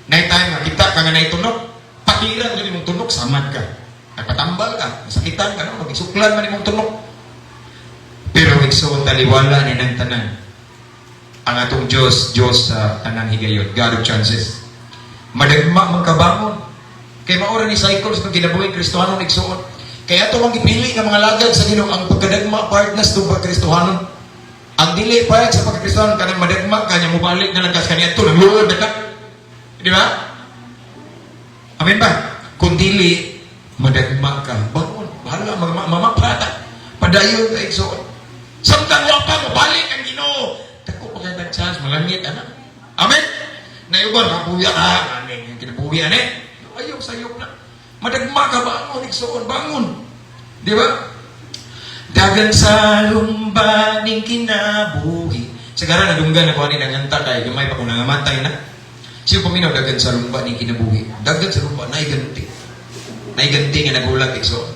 Naay time nga kita ka nga naay tunok, patiran jud imong tunok, samad ka. Nagpatambal ka, masakitan ka, no? Magisuklan man imong tunok. Pero igsoon, taliwala ni ng tanan. Ang atong Diyos, Diyos sa tanang higayon. God of chances. Madagma man kabangon. Kay maura ni cycles ng kinabuhi Kristohanon, igsoon. Kaya ato ang gipili nga mga lagad sa Ginoo, ang pagkadagma part na sa pagkristohanon. Ang dili pa sa pagkristohanon kanang madagma kanya mobalik na lang kas kaniadto nagluod na ka. Di ba? Amen ba? Kung dili madagma ka, bangon, bahala mamapata. Padayon ka, igsoon. Samtang wa pa mobalik ang Ginoo. Dako pa kay tag chance malangit ana. Amen. Nayuban kabuya ka, aning kinabuhi ani. Ayaw sayop na. Madagma ka, bangon, igsoon, bangon. Di ba? Dagan sa lumba ning kinabuhi. Sigara nadunggan ako ani nanganta kay gamay pa kung nangamatay na. Siya paminaw, dagan sa lumba ning kinabuhi. Dagan sa lumba, naiganti. Naiganti nga nagulat, igsoon.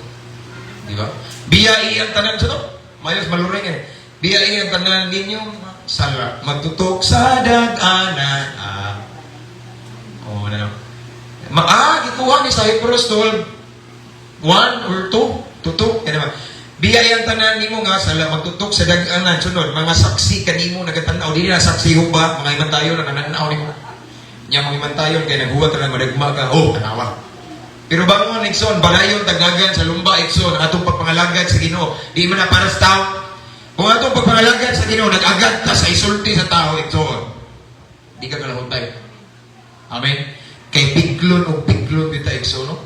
Di ba? Biya ang tanan sa to. Mayos maluring eh. Biya ang tanan ninyo sala magtutok sa dag-anan. Ah. Oh, ano. Gikuha ni sa Hebrews 12, 1 or 2, tutok. Kaya naman. Biya ang tanan nimo nga sala magtutok sa dag-anan. Sunod, mga saksi kanimo nagatanaw. Dili na saksi ba, mga imantayon na nananaw nimo. Nya mga imantayon kay naghuwat ra madagma ka. Oh, tanawa. Pero bangon, igsoon, balayon tagagan sa lumba, igsoon, ang atong pagpangalagad sa Ginoo, di man na para sa tao. Kung atong pagpangalagad sa Ginoo nag-agad ka sa isulti sa tao, igsoon, di ka kalahutay. Amen. Kay piglon og piglon kita, igsoon, no?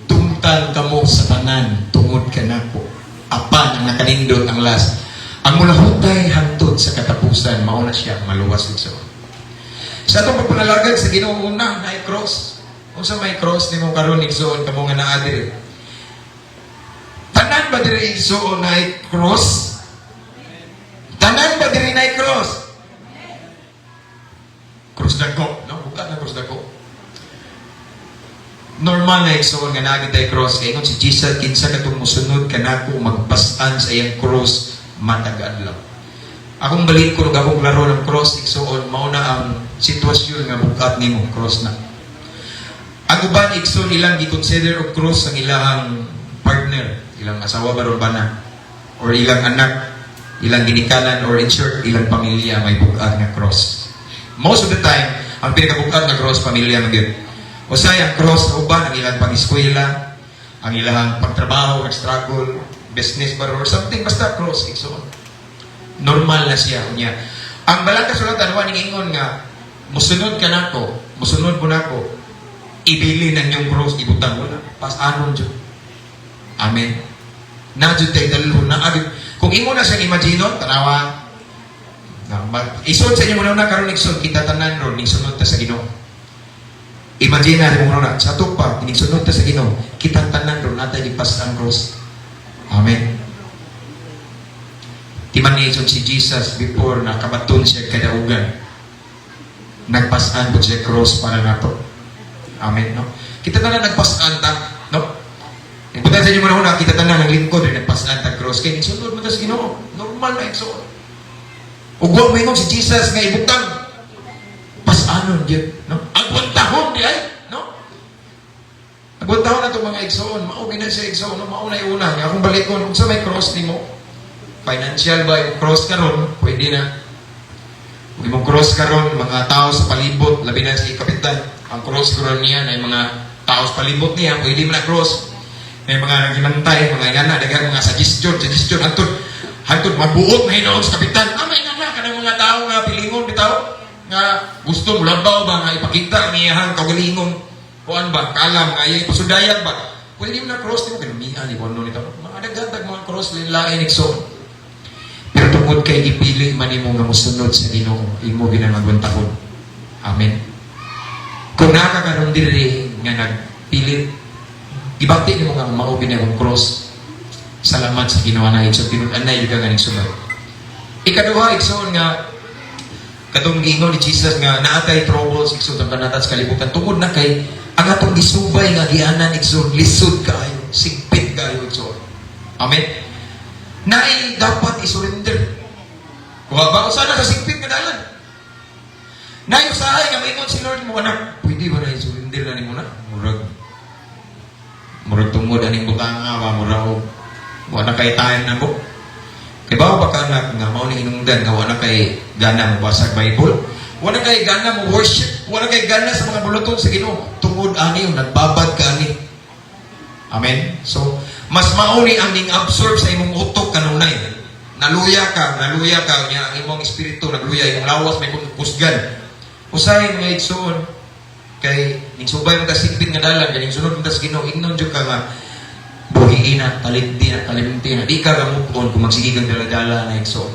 Dungtan kamo sa tanan tungod kanako. Apan ang nakanindot ang last. Ang mulahutay hangtod sa katapusan, mao na siya maluwas, igsoon. Sa atong pagpangalagad sa Ginoo, una na cross. Unsa may cross nimo karon, igsoon, kamo nga naa diri? Tanan ba diri, igsoon, na cross? Tanan ba diri na cross? Cross dagko, no? Buka na cross dagko. Normal na, igsoon, nga naa tay cross. Kay ingon si Jesus, kinsa katong musunod kanako magpas-an sa iyang cross matag adlaw. Akong balik ko akong laro ng cross, igsoon, mao na ang sitwasyon nga bukat nimo cross na. Ang uban, igsoon, ilang gi-consider og cross ang ilahang partner, ilang asawa ba ron bana or ilang anak, ilang ginikanan, or in short ilang pamilya may bugat nga cross. Most of the time, ang pinakabugat nga cross pamilya man gyud. Usay ang cross sa uban ang ilang pag-eskwela, ang ilang pagtrabaho, nag-struggle, business ba or something, basta cross, igsoon. Normal na siya unya. Ang balang kasulatan wa ning ingon nga musunod ka nako, musunod mo nako, ibili ng inyong cross, ibutang wala. Pas-anon jud. Amen. Na jud tay dalhon na agad. Kung imo na siyang imagine, tanawa. Na, isod sa inyo muna na karon, igsoon, kita tanan ron ning sunod ta sa Ginoo. Imagine na mo na sa ato pa ning sunod ta sa Ginoo, kita tanan ron natay gipas ang cross. Amen. Di man ni si Jesus before nakabaton siya kadaugan, nagpasan po siya cross para nato. Amen, no? Kita tanan nagpasan ta, no? Importante sa inyo muna una, kita tanan ng lingkod rin nagpasan ta cross. Kay sunod mo ta sa Ginoo. Normal na igsoon. Ug wa moingon si Jesus nga ibutang pasanon gyud, no? Agwantahon di ay, no? Agwantahon na itong mga igsoon, mao gina siya, igsoon, no? Mao na una. Nga akong balikon, unsa may cross nimo? Financial ba yung cross karon? Pwede na. Kung imong cross karon mga tao sa palibot, labi na si kapitan, ang cross karon niya na mga tao sa palibot niya, pwede mo na cross. May mga nagimantay, mga ingana, daghang mga suggestion, suggestion, hantod, hantod, mabuot na hinuon sa kapitan. Ah, may ingana, kanang mga tao nga pilingon, bitaw, nga gusto mo labaw ba, nga ipakita ang iyahang kaugalingong, kuan ba, kalam, nga iyang pasudayan ba. Pwede mo na cross, di mo, kinumian, ni kuan nito. Mga daghan mga cross, lain igsoon. Pero tungod kay gipili man nimo nga mosunod sa Ginoo, imo ginangagwantahon. Amen. Kung nakakaroon diri nga nagpilit, gibati nimo nga mao gini akong cross. Salamat sa Ginoo na igsoon tinud-anay ka nga ning sunod. Ikaduha, igsoon, nga katong giingon ni Jesus nga naatay troubles, igsoon, ang kanatan sa kalibutan tungod na kay ang atong gisubay nga gianan, igsoon, lisod kaayo, sigpit kaayo, igsoon. Amen. Naay dapat i-surrender. Kuha ba usa na sa sigpit nga dalan. Naay usahay nga maingon si Lord mo, "Anak, pwede ba na i-surrender na nimo na? Murag Murag tungod aning butanga ba, murag og wa na kay time na ko. Kay ba ka anak nga mao ni hinungdan nga wa na kay gana mo basag Bible, wa na kay gana mo worship, wa na kay gana sa mga buluton sa Ginoo tungod ani o nagbabad ka ani. Amen. So, mas mauni ang ning absorb sa imong utok kanunay. Naluya ka niya ang imong espiritu nagluya, imong lawas may kusgan. Usahay, mga igsoon, kay ning subay mo ta sigpit nga dalan, ganing sunod mo ta sa Ginoo, ingnon jud ka nga buhiin na, talikdi na, kalimti na. Di ka gamukon kung magsige kang dala-dala na, igsoon.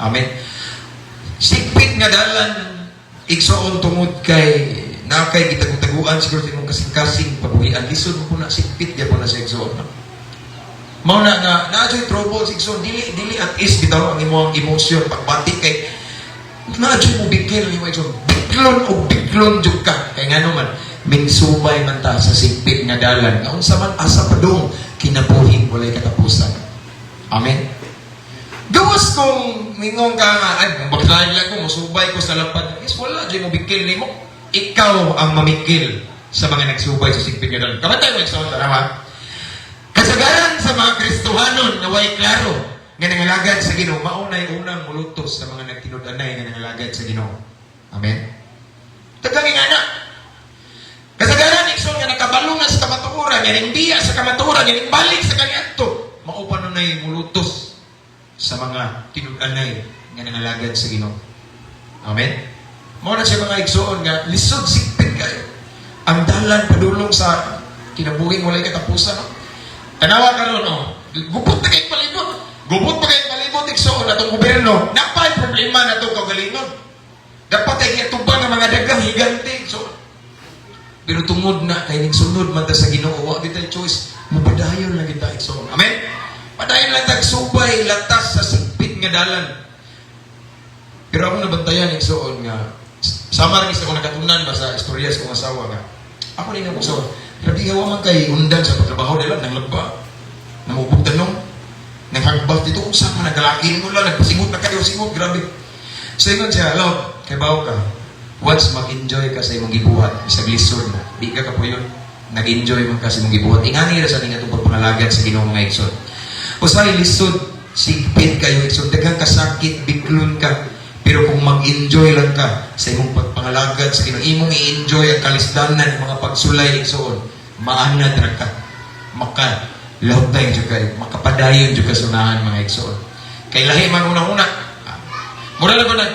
Amen. Sigpit nga dalan, igsoon, tungod kay na kay gitagutaguan siguro sa imong kasing-kasing pabuhian. Lisod mo po na, sigpit gyapon na sa, igsoon. No? Mao na nga naa jud trouble sa, igsoon, dili dili at ease bitaw ang imong emosyon pagbati kay naa jud mo bikil imong, igsoon. Biklon og biklon jud ka. Kay ngano man, minsubay man ta sa sigpit nga dalan. Nga unsa man asa padung kinabuhing walay katapusan. Amen. Gawas kung mingon ka nga, "Ay, maglain lang ko, musubay ko sa lapad." Yes, wala, di mo bikil nimo. Ikaw ang mamikil sa mga nagsubay sa sigpit nga dalan. Kabantay mo, igsoon, tanawa. Kasagaran sa mga Kristohanon na way klaro nga nangalagad sa Ginoo, maunay unang mulutos sa mga nagtinud-anay nga nangalagad sa Ginoo. Amen. Daghang ingana. Kasagaran, igsoon, nga nakabalo na sa kamatuoran, nga ning biya sa kamatuoran, nga ning balik sa kaniadto, mao pa nunay mulutos sa mga tinud-anay nga nangalagad sa Ginoo. Amen. Mao na siya, mga igsoon, nga lisod, sigpit kayo. Ang dalan padulong sa kinabuhing walay katapusan. No? Tanawa karon, oh. Gubot na kay palibot. Gubot pa kay palibot, igsoon, atong gobyerno. Napay problema na itong kaugalingon. Dapat ay giatubang ang mga dagang higante, igsoon. Pero tungod na kay ning sunod man ta sa Ginoo, wa gyud choice. Mupadayon lang kita, igsoon. Amen. Padayon lang tag subay latas sa sigpit nga dalan. Pero ako nabantayan, igsoon, nga sama rin sa akong nakatunan ba sa istorya sa kong asawa nga. Ako rin ang asawa. Grabe hawa man kay undan sa pagtrabaho nila nang lagba. Namubog tanong. Nanghagbas dito unsa man nagalaki mo lang, nagpasingot na kayo singot, grabe. So ingon siya, "Love, kay bawo ka. Once mag-enjoy ka sa imong gibuhat, bisag lisod na, di ka kapuyon. Nag-enjoy man ka sa imong gibuhat." Ingani ra sa ning atong pagpangalagad sa Ginoo, mga igsoon. Usahay lisod, sigpit kayo, igsoon, daghang kasakit, biklon ka. Pero kung mag-enjoy lang ka sa imong pagpangalagad sa Ginoo, imong i-enjoy ang kalisdanan, ang mga pagsulay, igsoon, maanad ra ka. Maka lahutay jud kay, makapadayon jud ka sunahan, mga igsoon. Kay lahi man una-una. Mura lang ko na,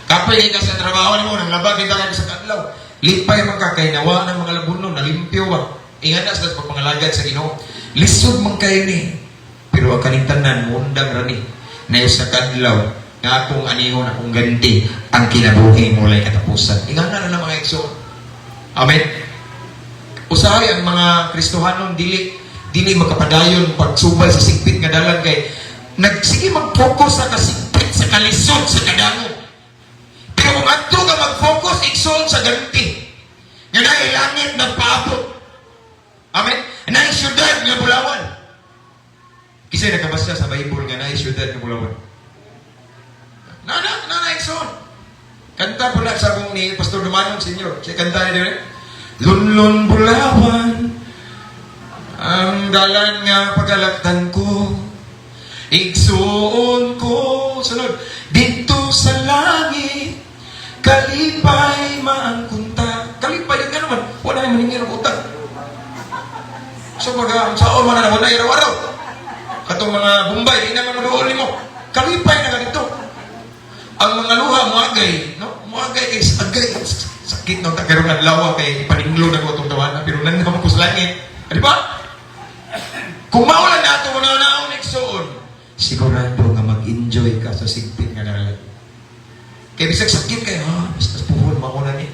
kapoy kay ka sa trabaho nimo, nang labag kita ka sa kadlaw. Lipay man ka kay nawa ng mga labunon, nalimpyo ba. Ingat na sa pagpangalagad sa Ginoo. Lisod man kayo ni. Pero ang kaning tanan, muundang ra ni. Na sa kadlaw, nga akong anihon, akong ganti, ang kinabuhi mo walay katapusan. Ingat na na, mga igsoon. Amen. Usahay ang mga Kristohanon dili dili makapadayon pagsubay sa sigpit nga dalan kay nagsige mag-focus sa kasigpit, sa kalisod, sa kadangog. Pero kung adto ka mag-focus, igsoon, sa ganti nga naay langit nagpaabot. Amen. Naay syudad nga bulawan. Kisay nakabasa sa Bible nga naay syudad nga bulawan? Na na na na, igsoon. Kanta po na sa akong ni Pastor Dumanon Senior. Siya kanta niya dire. Lunlun bulawan ang dalan nga pagalaktan ko. Igsuon ko. Sunod. Dito sa langit, kalipay maangkunta. Kalipay yung naman. Wala naman maningil ng utang. So pag sa man na wala araw-araw. Katong mga Bombay, di naman maduol nimo. Kalipay na ka dito. Ang mga luha muagay, no? Muagay kay agay sakit no ta karon adlaw kay paninglo na ko atong tawana, pero nangam ko sa langit. Di ba? Kung mao lang nato una naon, igsoon, sigurado nga mag-enjoy ka sa sigpit nga dalan. Kay bisag sakit kay, ah, basta puhon mao na ni.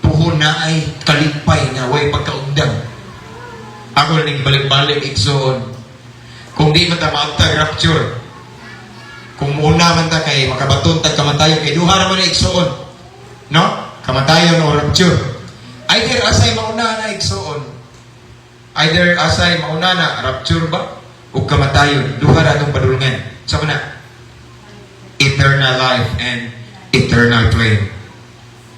Puhon na ay kalipay nga way pagkaundang. Ako ning balik-balik, igsoon. Kung di man ta maabtag rapture, kung muna man ta kay makabaton tag kamatayon, kay duha ra man na, igsoon. No? Kamatayon o rapture. Either asay mauna na, igsoon. Either asay mauna na, rapture ba o kamatayon, duha ra atong padulngan. Sa na eternal life and eternal flame.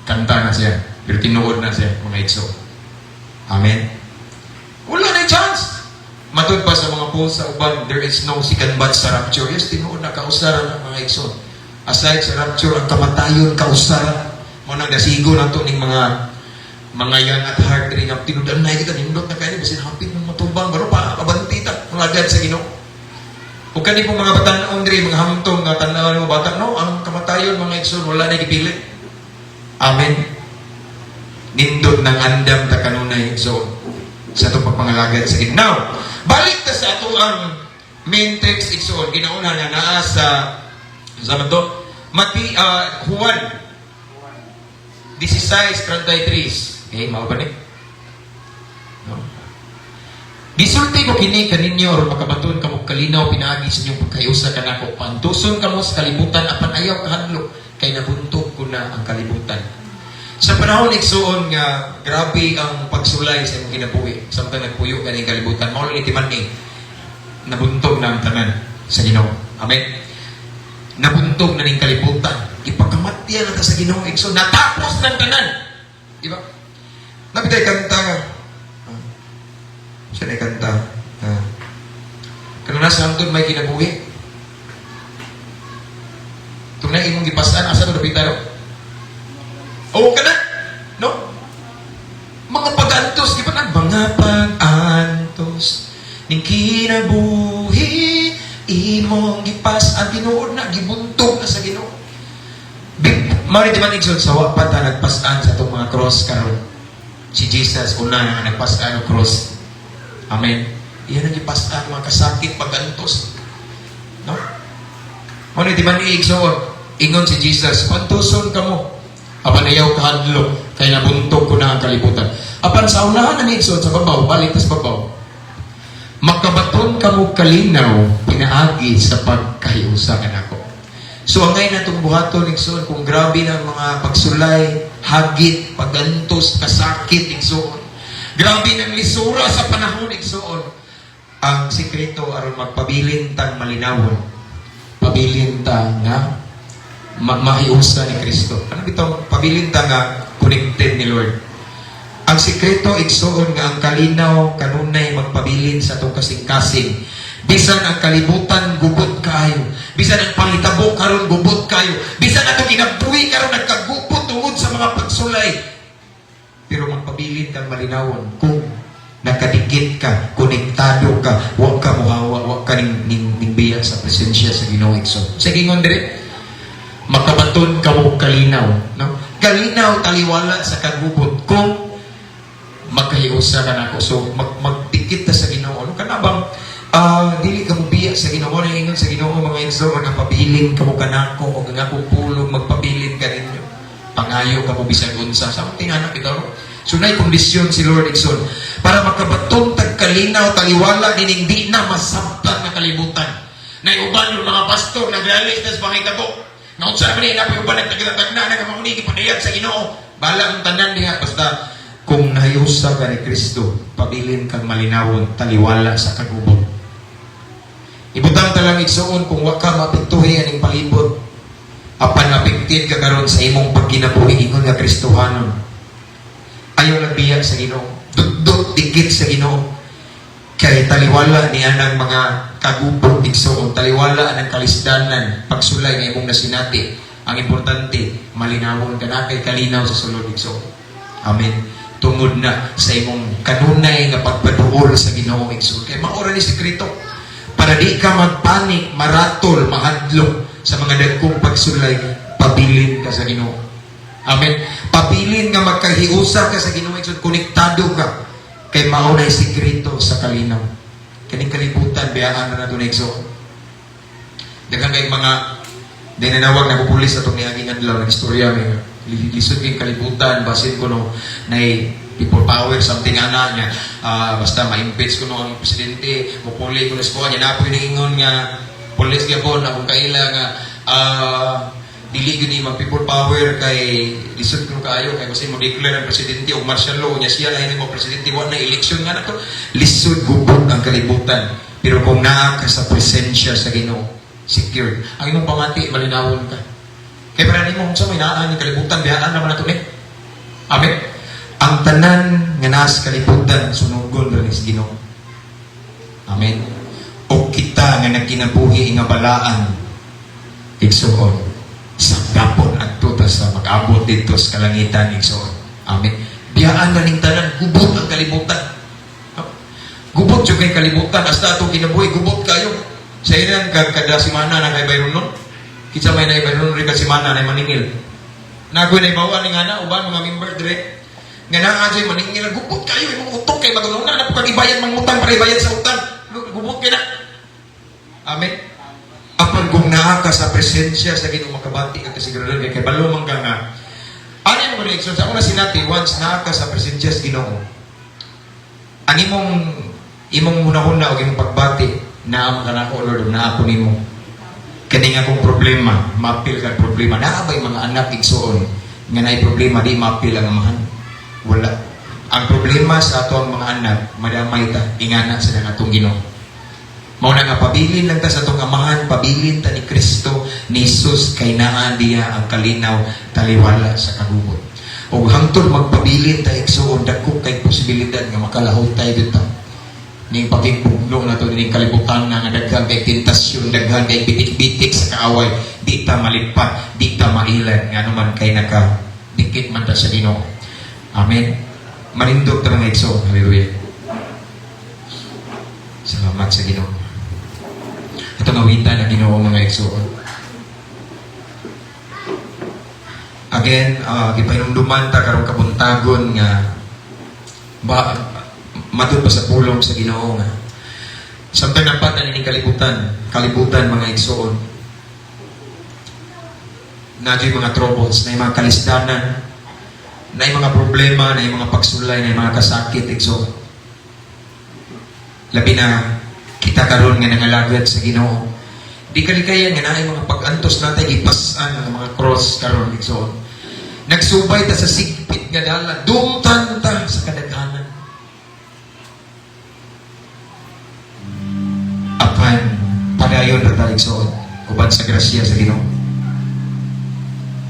Kanta na siya, pero tinuod na siya, mga igsoon. Amen. Wala na chance. Matud pa sa mga post sa uban, there is no second batch sa rapture. Yes, tinuod na kausaran ang mga igsoon. Aside sa rapture, ang kamatayon kausaran. Mao nang dasigo nato ning mga young at heart diri nga tinud-anay na kita, nindot na kayo, basin hapit ng matubang, baro pa, pabanti ta, malagad sa Ginoo. Ug kani pong mga batan-on diri, mga hamtong nga tan-aw mo bata, no, ang kamatayon, mga igsoon, wala na gipilit. Amen. Nindot ng andam ta kanunay, so sa atong pagpangalagad sa Ginoo. Now, balik ta sa ato ang main text, igsoon, ginauna nga naa sa man to, Mati Juan 16:33. Okay, mao ba ni? No? "Gisulti ko kini kaninyo aron makabaton kamo kalinaw pinaagi sa inyong pagkahiusa kanako. Paantuson kamo sa kalibutan, apan ayaw kahadlok kay nabuntog ko na ang kalibutan." Sa panahon, igsuon, nga grabe ang pagsulay sa imong kinabuhi samtang nagpuyo ka ning kalibutan, mao ni timan ni nabuntog na ang tanan sa Ginoo. Amen. Nabuntog na ning kalibutan. Ipakamatyan na ta sa Ginoo, igsoon. Natapos ng tanan. Di ba? Napitay kanta nga. Ah. Siya na kanta. Ah. Kano nasa hangtod may kinabuhi. Tunay imong gipasan, asa to dapita, no? Oo ka na. No? Mga pag-antos, di ba na? Mga pag-antos ning kinabuhi, imong gipas-an, tinuod na, gibuntog na sa Ginoo. Mao ni man, igsoon, sa wa pa ta nagpasan sa atong mga cross karon. Si Jesus una nga nagpasan og cross. Amen. Iyan ang gipasan, mga kasakit, pag-antos. No? Mao ni di man igsoon, ingon si Jesus, "Pantuson kamo. Apan ayaw kahadlok, kay nabuntog ko na ang kalibutan." Apan sa unahan na ni, igsoon, sa babaw, balik tas babaw. "Makabaton kamo kalinaw pinaagi sa pagkahiusa kanako." So angay natong buhaton, igsoon, kung grabe na ang mga pagsulay, hagit, pagantos, kasakit, igsoon. Grabe ng lisura sa panahon, igsoon. Ang sikreto aron magpabilin tang malinawon. Pabilin ta nga mahiusa ni Kristo. Ano bitong pabilin ta nga connected ni Lord? Ang sikreto, igsoon, nga ang kalinaw kanunay magpabilin sa atong kasing-kasing. Bisan ang kalibutan gubot kaayo, bisan ang pangitabo karon gubot kaayo, bisan atong kinabuhi karon nagkagubot tungod sa mga pagsulay. Pero magpabilin kang malinawon kung nakadikit ka, konektado ka, wa ka muhawa, wa ka ning biya sa presensya sa Ginoo, igsoon. Sige, ingon dire, "Makabaton kamo kalinaw," no? Kalinaw taliwala sa kagubot kung magkahiusa ka nako. So magdikit ta sa Ginoo. Ano kana bang dili ka mo biya sa Ginoo na ingon sa Ginoo, mga igsoon, nga pabilin kamo kanako o nga akong pulong magpabilin kaninyo. Pangayo kamo bisag unsa. Something anak bitaw, no? So nay kondisyon si Lord, igsoon, para makabaton tag kalinaw taliwala nining di na masabtan nga kalibutan. Nay uban yung mga pastor nagralis na sa pangitabo. Nga unsa man ni napoy uban nagtagna na nga mauni gipadayag sa Ginoo. Bala ang tanan diha, basta kung nahiusa ka ni Kristo, pabilin kang malinawon taliwala sa kagubot. Ibutang talang, igsuon, kung wa ka mapiktuhi aning palibot, apan mapiktin ka karon sa imong pagkinabuhi ingon nga Kristohanon. Ayaw lang biya sa Ginoo. Dutdot dikit sa Ginoo. Kay taliwala ni anang mga kagubot, igsuon, taliwala anang kalisdanan, pagsulay nga imong nasinati. Ang importante, malinawon ka na kay kalinaw sa sulod, igsuon. Amen. Tungod na sa imong kanunay nga pagpaduol sa Ginoo, igsoon. Kay mao ra ni sekreto para di ka magpanik, maratol, mahadlok sa mga dagkong pagsulay, pabilin ka sa Ginoo. Amen. Pabilin nga magkahiusa ka sa Ginoo, igsoon, konektado ka. Kay mao na sikreto sa kalinaw. Kaning kalibutan, biyaan na nato na, igsoon. Daghan kay mga dinanawag na pulis atong niaging adlaw, nag-istorya mi nga lisod kay kalibutan, basin kuno nay people power, something ana niya, basta ma-impeach kuno ang presidente, mupuli kuno sa kuha niya. Napoy ningingon nga pulis gyapon akong kaila nga dili gyud ni mag people power kay lisod kuno kaayo, kay kasi mo declare ang presidente og martial law niya, siya na mo presidente, wa na election nga nato. Lisod, gubot ang kalibutan, pero kung naa ka sa presensya sa Ginoo, secured ang imong pamati, malinawon ka. Kay para nimo unsa may naa ni kalibutan, biyaan naman nato ni. Amen. Ang tanan nga naa sa kalibutan, sunugon ra ni sa Ginoo. Amen. O kita nga nagkinabuhi nga balaan, igsuon, sa gapon adto ta sa mag-abot dito sa kalangitan, igsuon. Amen. Biyaan na ning tanan, gubot ang kalibutan. No? Gubot jud kay kalibutan hasta atong kinabuhi, gubot kayo. Sa ilang kag kada semana na kay bayron nun. Kinsa may na bayron rin kada semana na maningil. Nagoy na ibawan ni nga na uban mga member dire. Nga naa jud maningil, gubot kayo imong utok kay maguna na po kag ibayad mangutang para ibayad sa utang. Gubot kay na. Amen. Apan kung naa ka sa presensya sa Ginoo, makabati ka kasiguraduhan kay kabalo man ka nga ano yung reaction sa una sinati. Once naa ka sa presensya sa Ginoo, ang imong hunahuna o imong pagbati, naa man ka nako, Lord, ug naa ko nimo. Kani nga akong problema, mapil kag problema. Naa ba'y mga anak, igsuon, nga naay problema, di mapil ang amahan? Wala. Ang problema sa ato ang mga anak, madamay ta, ingana sa atong Ginoo. Mao na nga pabilin lang ta sa atong amahan, pabilin ta ni Kristo, ni Jesus, kay naa diya ang kalinaw, taliwala sa kagubot. Ug hangtod magpabilin ta, igsuon, dagko kay posibilidad nga makalahutay dito. Ning pagigpugno na to ning kalibutan na nga daghan kay tentasyon, daghan kay bitik-bitik sa kaaway, di ta malipat, di ta mailan, ngano man kay naka dikit man ta sa Ginoo. Amen. Manindog ta, mga igsoon. Hallelujah. Salamat sa Ginoo. Ito nga wita na Ginoo, mga igsoon. Again, gipahinumduman ta karong kabuntagon nga ba matud pa sa pulong sa Ginoo nga samtang nampat na nining kalibutan, kalibutan, mga igsoon, na mga troubles, na mga kalisdanan, na mga problema, na mga pagsulay, na mga kasakit, igsoon. Labi na kita karon nga nangalagad sa Ginoo. Di kalikayan nga naay mga pag-antos natay gipas-an ang mga cross karon, igsoon. Nagsubay ta sa sigpit nga dalan, dumtan ta sa kadaghanan. Apan padayon ra ta, igsoon, uban sa grasya sa Ginoo.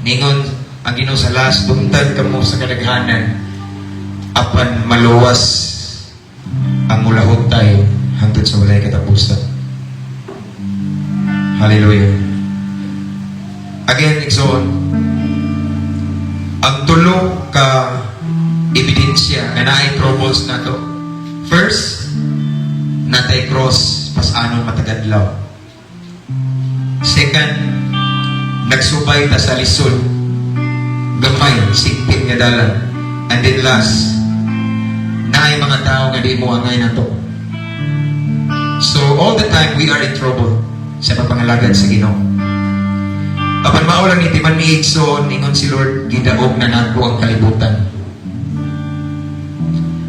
Ningon ang Ginoo sa last, dumtan kamo sa kadaghanan, apan maluwas ang mulahutay hangtod sa walay katapusan. Hallelujah. Again, igsoon, ang tulo ka ebidensya nga naay troubles nato. First, natay cross pasanon matag adlaw. Second, nagsubay ta sa lisod, gamay, sigpit nga dalan. And then last, naay mga tao nga di mo angay nato. So all the time we are in trouble sa pagpangalagad sa Ginoo. Apan mao lang ni timan ni, igsoon, ningon si Lord, "Gidaog na nako ang kalibutan."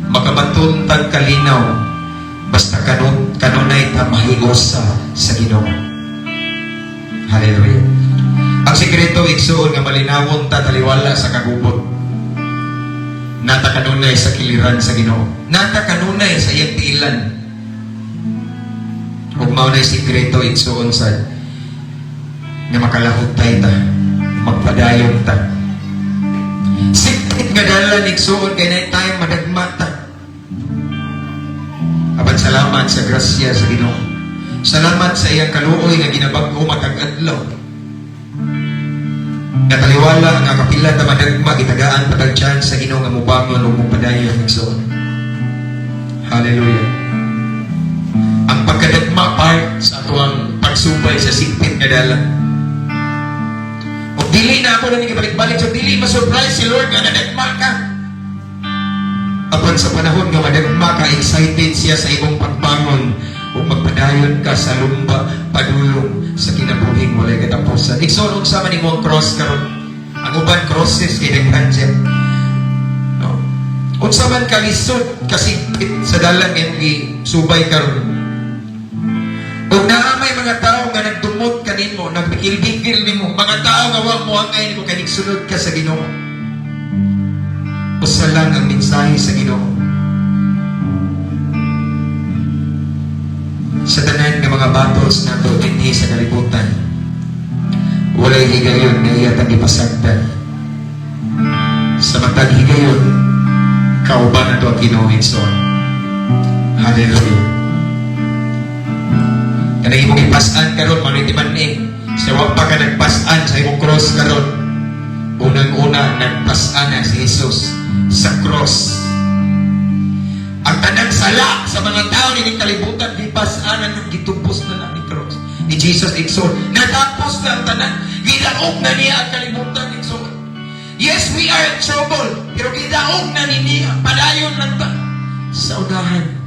Makabaton tag kalinaw basta kanunay ta mahiusa sa Ginoo. Hallelujah. Ang sekreto, igsoon, nga malinawon ta taliwala sa kagubot. Nata kanunay sa kiliran sa Ginoo. Nata kanunay sa iyang tiilan. Ug mao na sikreto, igsoon, sad nga makalahutay ta, magpadayon ta. Sikit nga dalan, igsoon, kay naay time madagma ta. Apan salamat sa grasya sa Ginoo. Salamat sa iyang kaluoy nga ginabag-o matag adlaw. Nga taliwala nga kapila ta madagma, gitagaan pa tag chance sa Ginoo nga mobangon ug mopadayon, igsoon. Hallelujah. Ang pagkadagma part sa atuang pagsubay sa sigpit nga dalan. Ug dili na ako na balik-balik, so dili ma-surprise si Lord nga nadagma ka. Apan sa panahon nga madagma ka, excited siya sa imong pagbangon ug magpadayon ka sa lumba padulong sa kinabuhing walay katapusan. Igsoon, unsa man imong cross karon? Ang uban crosses kay daghan siya. No? Unsa man kalisod kasigpit sa dalan nga imong gisubay karon? Ug naa may mga tao nga nagdumot kanimo, nagbikil-bikil nimo, mga tao nga wa mo angay nimo kay nagsunod ka sa Ginoo. Usa lang ang mensahe sa Ginoo. Sa tanan nga mga battles nato dinhi sa kalibutan, walay higayon nga iya tang gipasagdan. Sa matag higayon, kauban nato ang Ginoo, igsoon. Hallelujah. Kanang imong ipasan karon mao ni timan-i. Sa wa pa ka nagpasan sa imong cross karon. Unang-una, nagpasan na si Jesus sa cross. Ang tanang sala sa mga tao ni kalibutan, gipasanan ng gitubos na na ni cross. Ni Jesus, igsoon. Natapos na ang tanan. Gidaog na niya ang kalibutan, igsoon. Yes, we are in trouble. Pero gidaog na ni niya. Padayon lang ta. Sa unahan.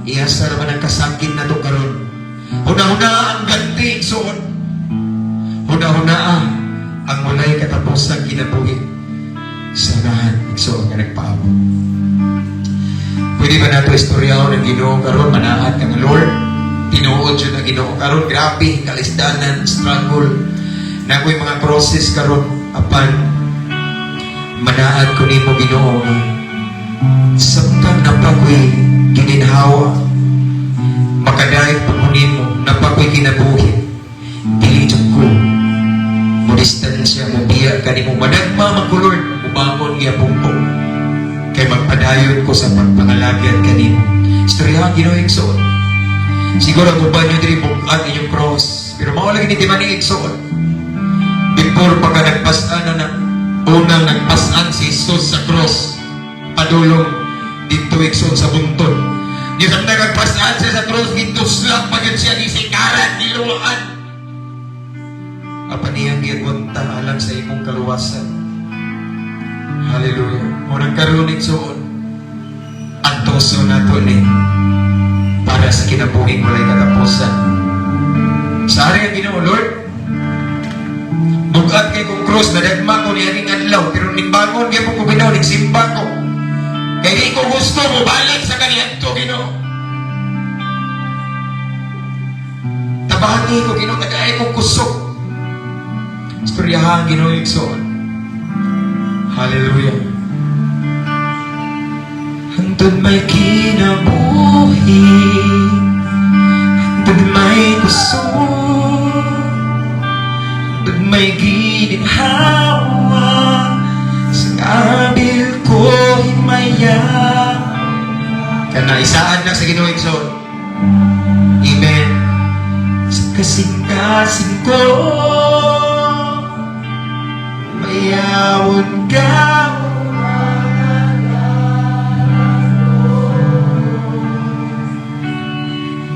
Iyasa naman ang kasakit na to karon. Huna-huna ang ganti, igsoon. Huna-huna ang walay katapusang kinabuhi. Sa unahan, igsoon, nga nagpaabot. Pwede ba nato istoryahon ang Ginoo karon? Manaad ka nga, "Lord, tinuod jud ang Ginoo karon, grabe kalisdanan, struggle na ako'y mga process karon, apan manaad ko nimo, Ginoo, nga samtang naa pa ko'y gininhawa, makadayeg pa ko nimo, naa pa ko'y kinabuhi, dili jud ko mo distansya, mo biya kanimo. Madagma man ko, Lord, mubangon gyapon ko kay magpadayon ko sa pagpangalagad kanimo." Istorya ang Ginoo, igsoon. Siguro ang uban nyo diri bug-at inyong cross. Pero mao lagi ni timan-i, igsoon. Before pa ka nagpasan na unang nagpasan si Jesus sa cross, padulong dito, igsoon, sa buntod. Di sa nagpasan siya sa cross, gituslak pa yun siya, gisikaran, giluwaan. Apan iyang giagwanta alang sa imong kaluwasan. Hallelujah. Mao nang karon, igsoon, antoso nato ni para sa kinabuhing walay katapusan. Sa ari ang Ginoo, "Lord, bugat kay kong cross, nadagma ko niaging adlaw, pero nigbangon gyapon ko bitaw, nigsimba ko. Kay di ko gusto mo balik sa kaniadto, Ginoo. Tabangi ko, Ginoo, tagay ko kusog." Istoryahan Ginoo, igsoon. Hallelujah. Hantod may kinabuhi, hantod may kusog, hantod may gininhawa, sa kabil ko himaya. Kana isaan na sa Ginoo, igsoon. Amen. Sa kasing-kasing ko, mayawon ka.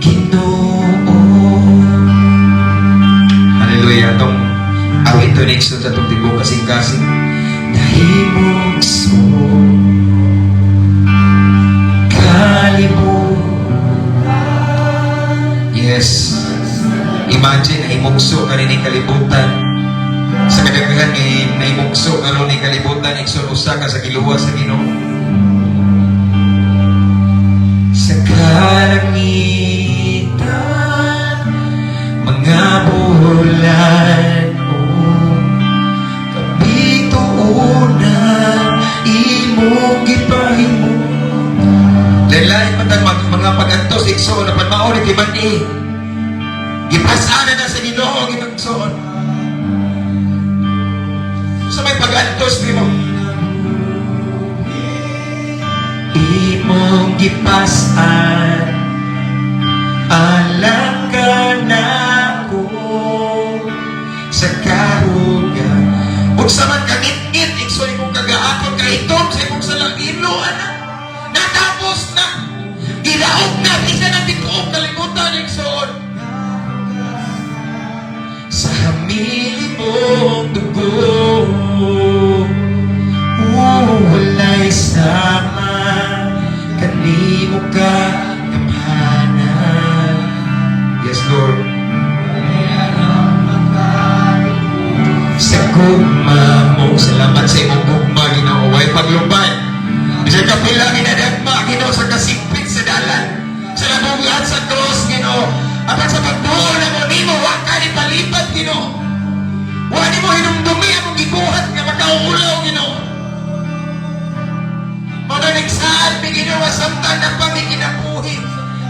Ginoo. Hallelujah. Atong awit to next sa atong tibok kasing-kasing. Nahimugso kalibutan. Yes. Imagine, nahimugso ka rin kalibutan. Sa kadaghan ngay nahimugso karon ni kalibutan, igsoon, usa ka sa giluwas sa Ginoo. Sa kalangitan, mga bulan ug kabituonan imong gipahimo. Lain-lain man tag mga pag-antos, igsoon, apan mao ni timan-i. Gipasana na sa Ginoo, igsoon. Sa may pag-antos nimo, imong gipasan alang kanako sa karuga. Unsa man kangit-ngit, igsoon, imong kagahapon kahitom sa imong sala, ilo ana. Natapos na. Gidaog na bisan ang tibuok kalibutan, igsoon. Sa hamili mong dugo, walay sama kanimo ka gamhanan. Yes, Lord. Sa gugma mo, salamat sa imong gugma, Ginoo, way paglubad. Bisan kapila ginadagma, Ginoo, sa kasipit sa dalan, sa nabugat sa cross, Ginoo. Apan sa pagbuo na mo nimo, wa ka ni palipad, Ginoo. Wa nimo hinumdumi among gibuhat nga makauulaw, Ginoo. Mao na nagsaad mi, Ginoo, samtang naa pa mi kinabuhi,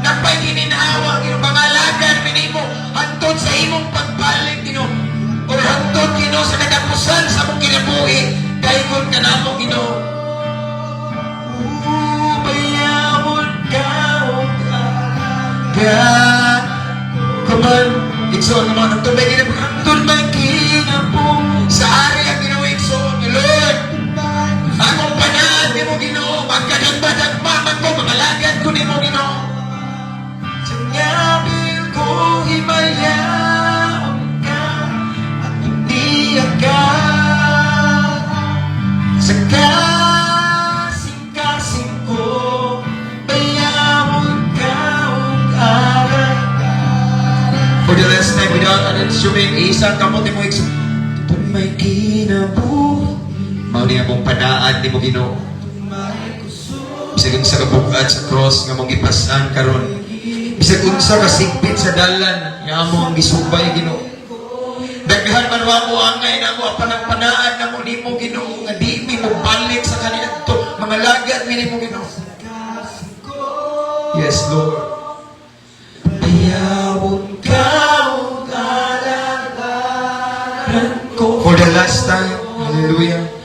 naa pa'y gininhawa, Ginoo, pangalagan mi nimo hantod sa imong pagbalik, Ginoo. O hantod, Ginoo, sa katapusan sa among kinabuhi, daygon ka namo, Ginoo. Ubayawon ka og aga. Igsoon nga mga hangtod may kinabuhi, hangtod may kinabuhi. Sa ari ang Ginoo, igsoon, Lord. Akong panaad nimo, Ginoo, magkadagma-dagma man ko, mangalagad ko nimo, Ginoo. Sa ngabil ko himayaon ka at hindi ka sa kasing-kasing ko, bayawon ka ug alay. For the last time, without an instrument, isang kamot nimo, igsoon. Hangtod may kinabuhi. Mao ni akong panaad nimo, Ginoo. Bisag unsa ka bug-at sa cross nga mong gipasan karon. Bisag unsa ka sigpit sa dalan nga amo ang gisubay, Ginoo. Daghan man wa mo angay namo, apan ang panaad namo nimo, Ginoo, nga di mi mo balik sa kaniadto, mangalagad mi nimo, Ginoo. Yes, Lord. Bayawon ka ug alagaran ko. For the last time, hallelujah.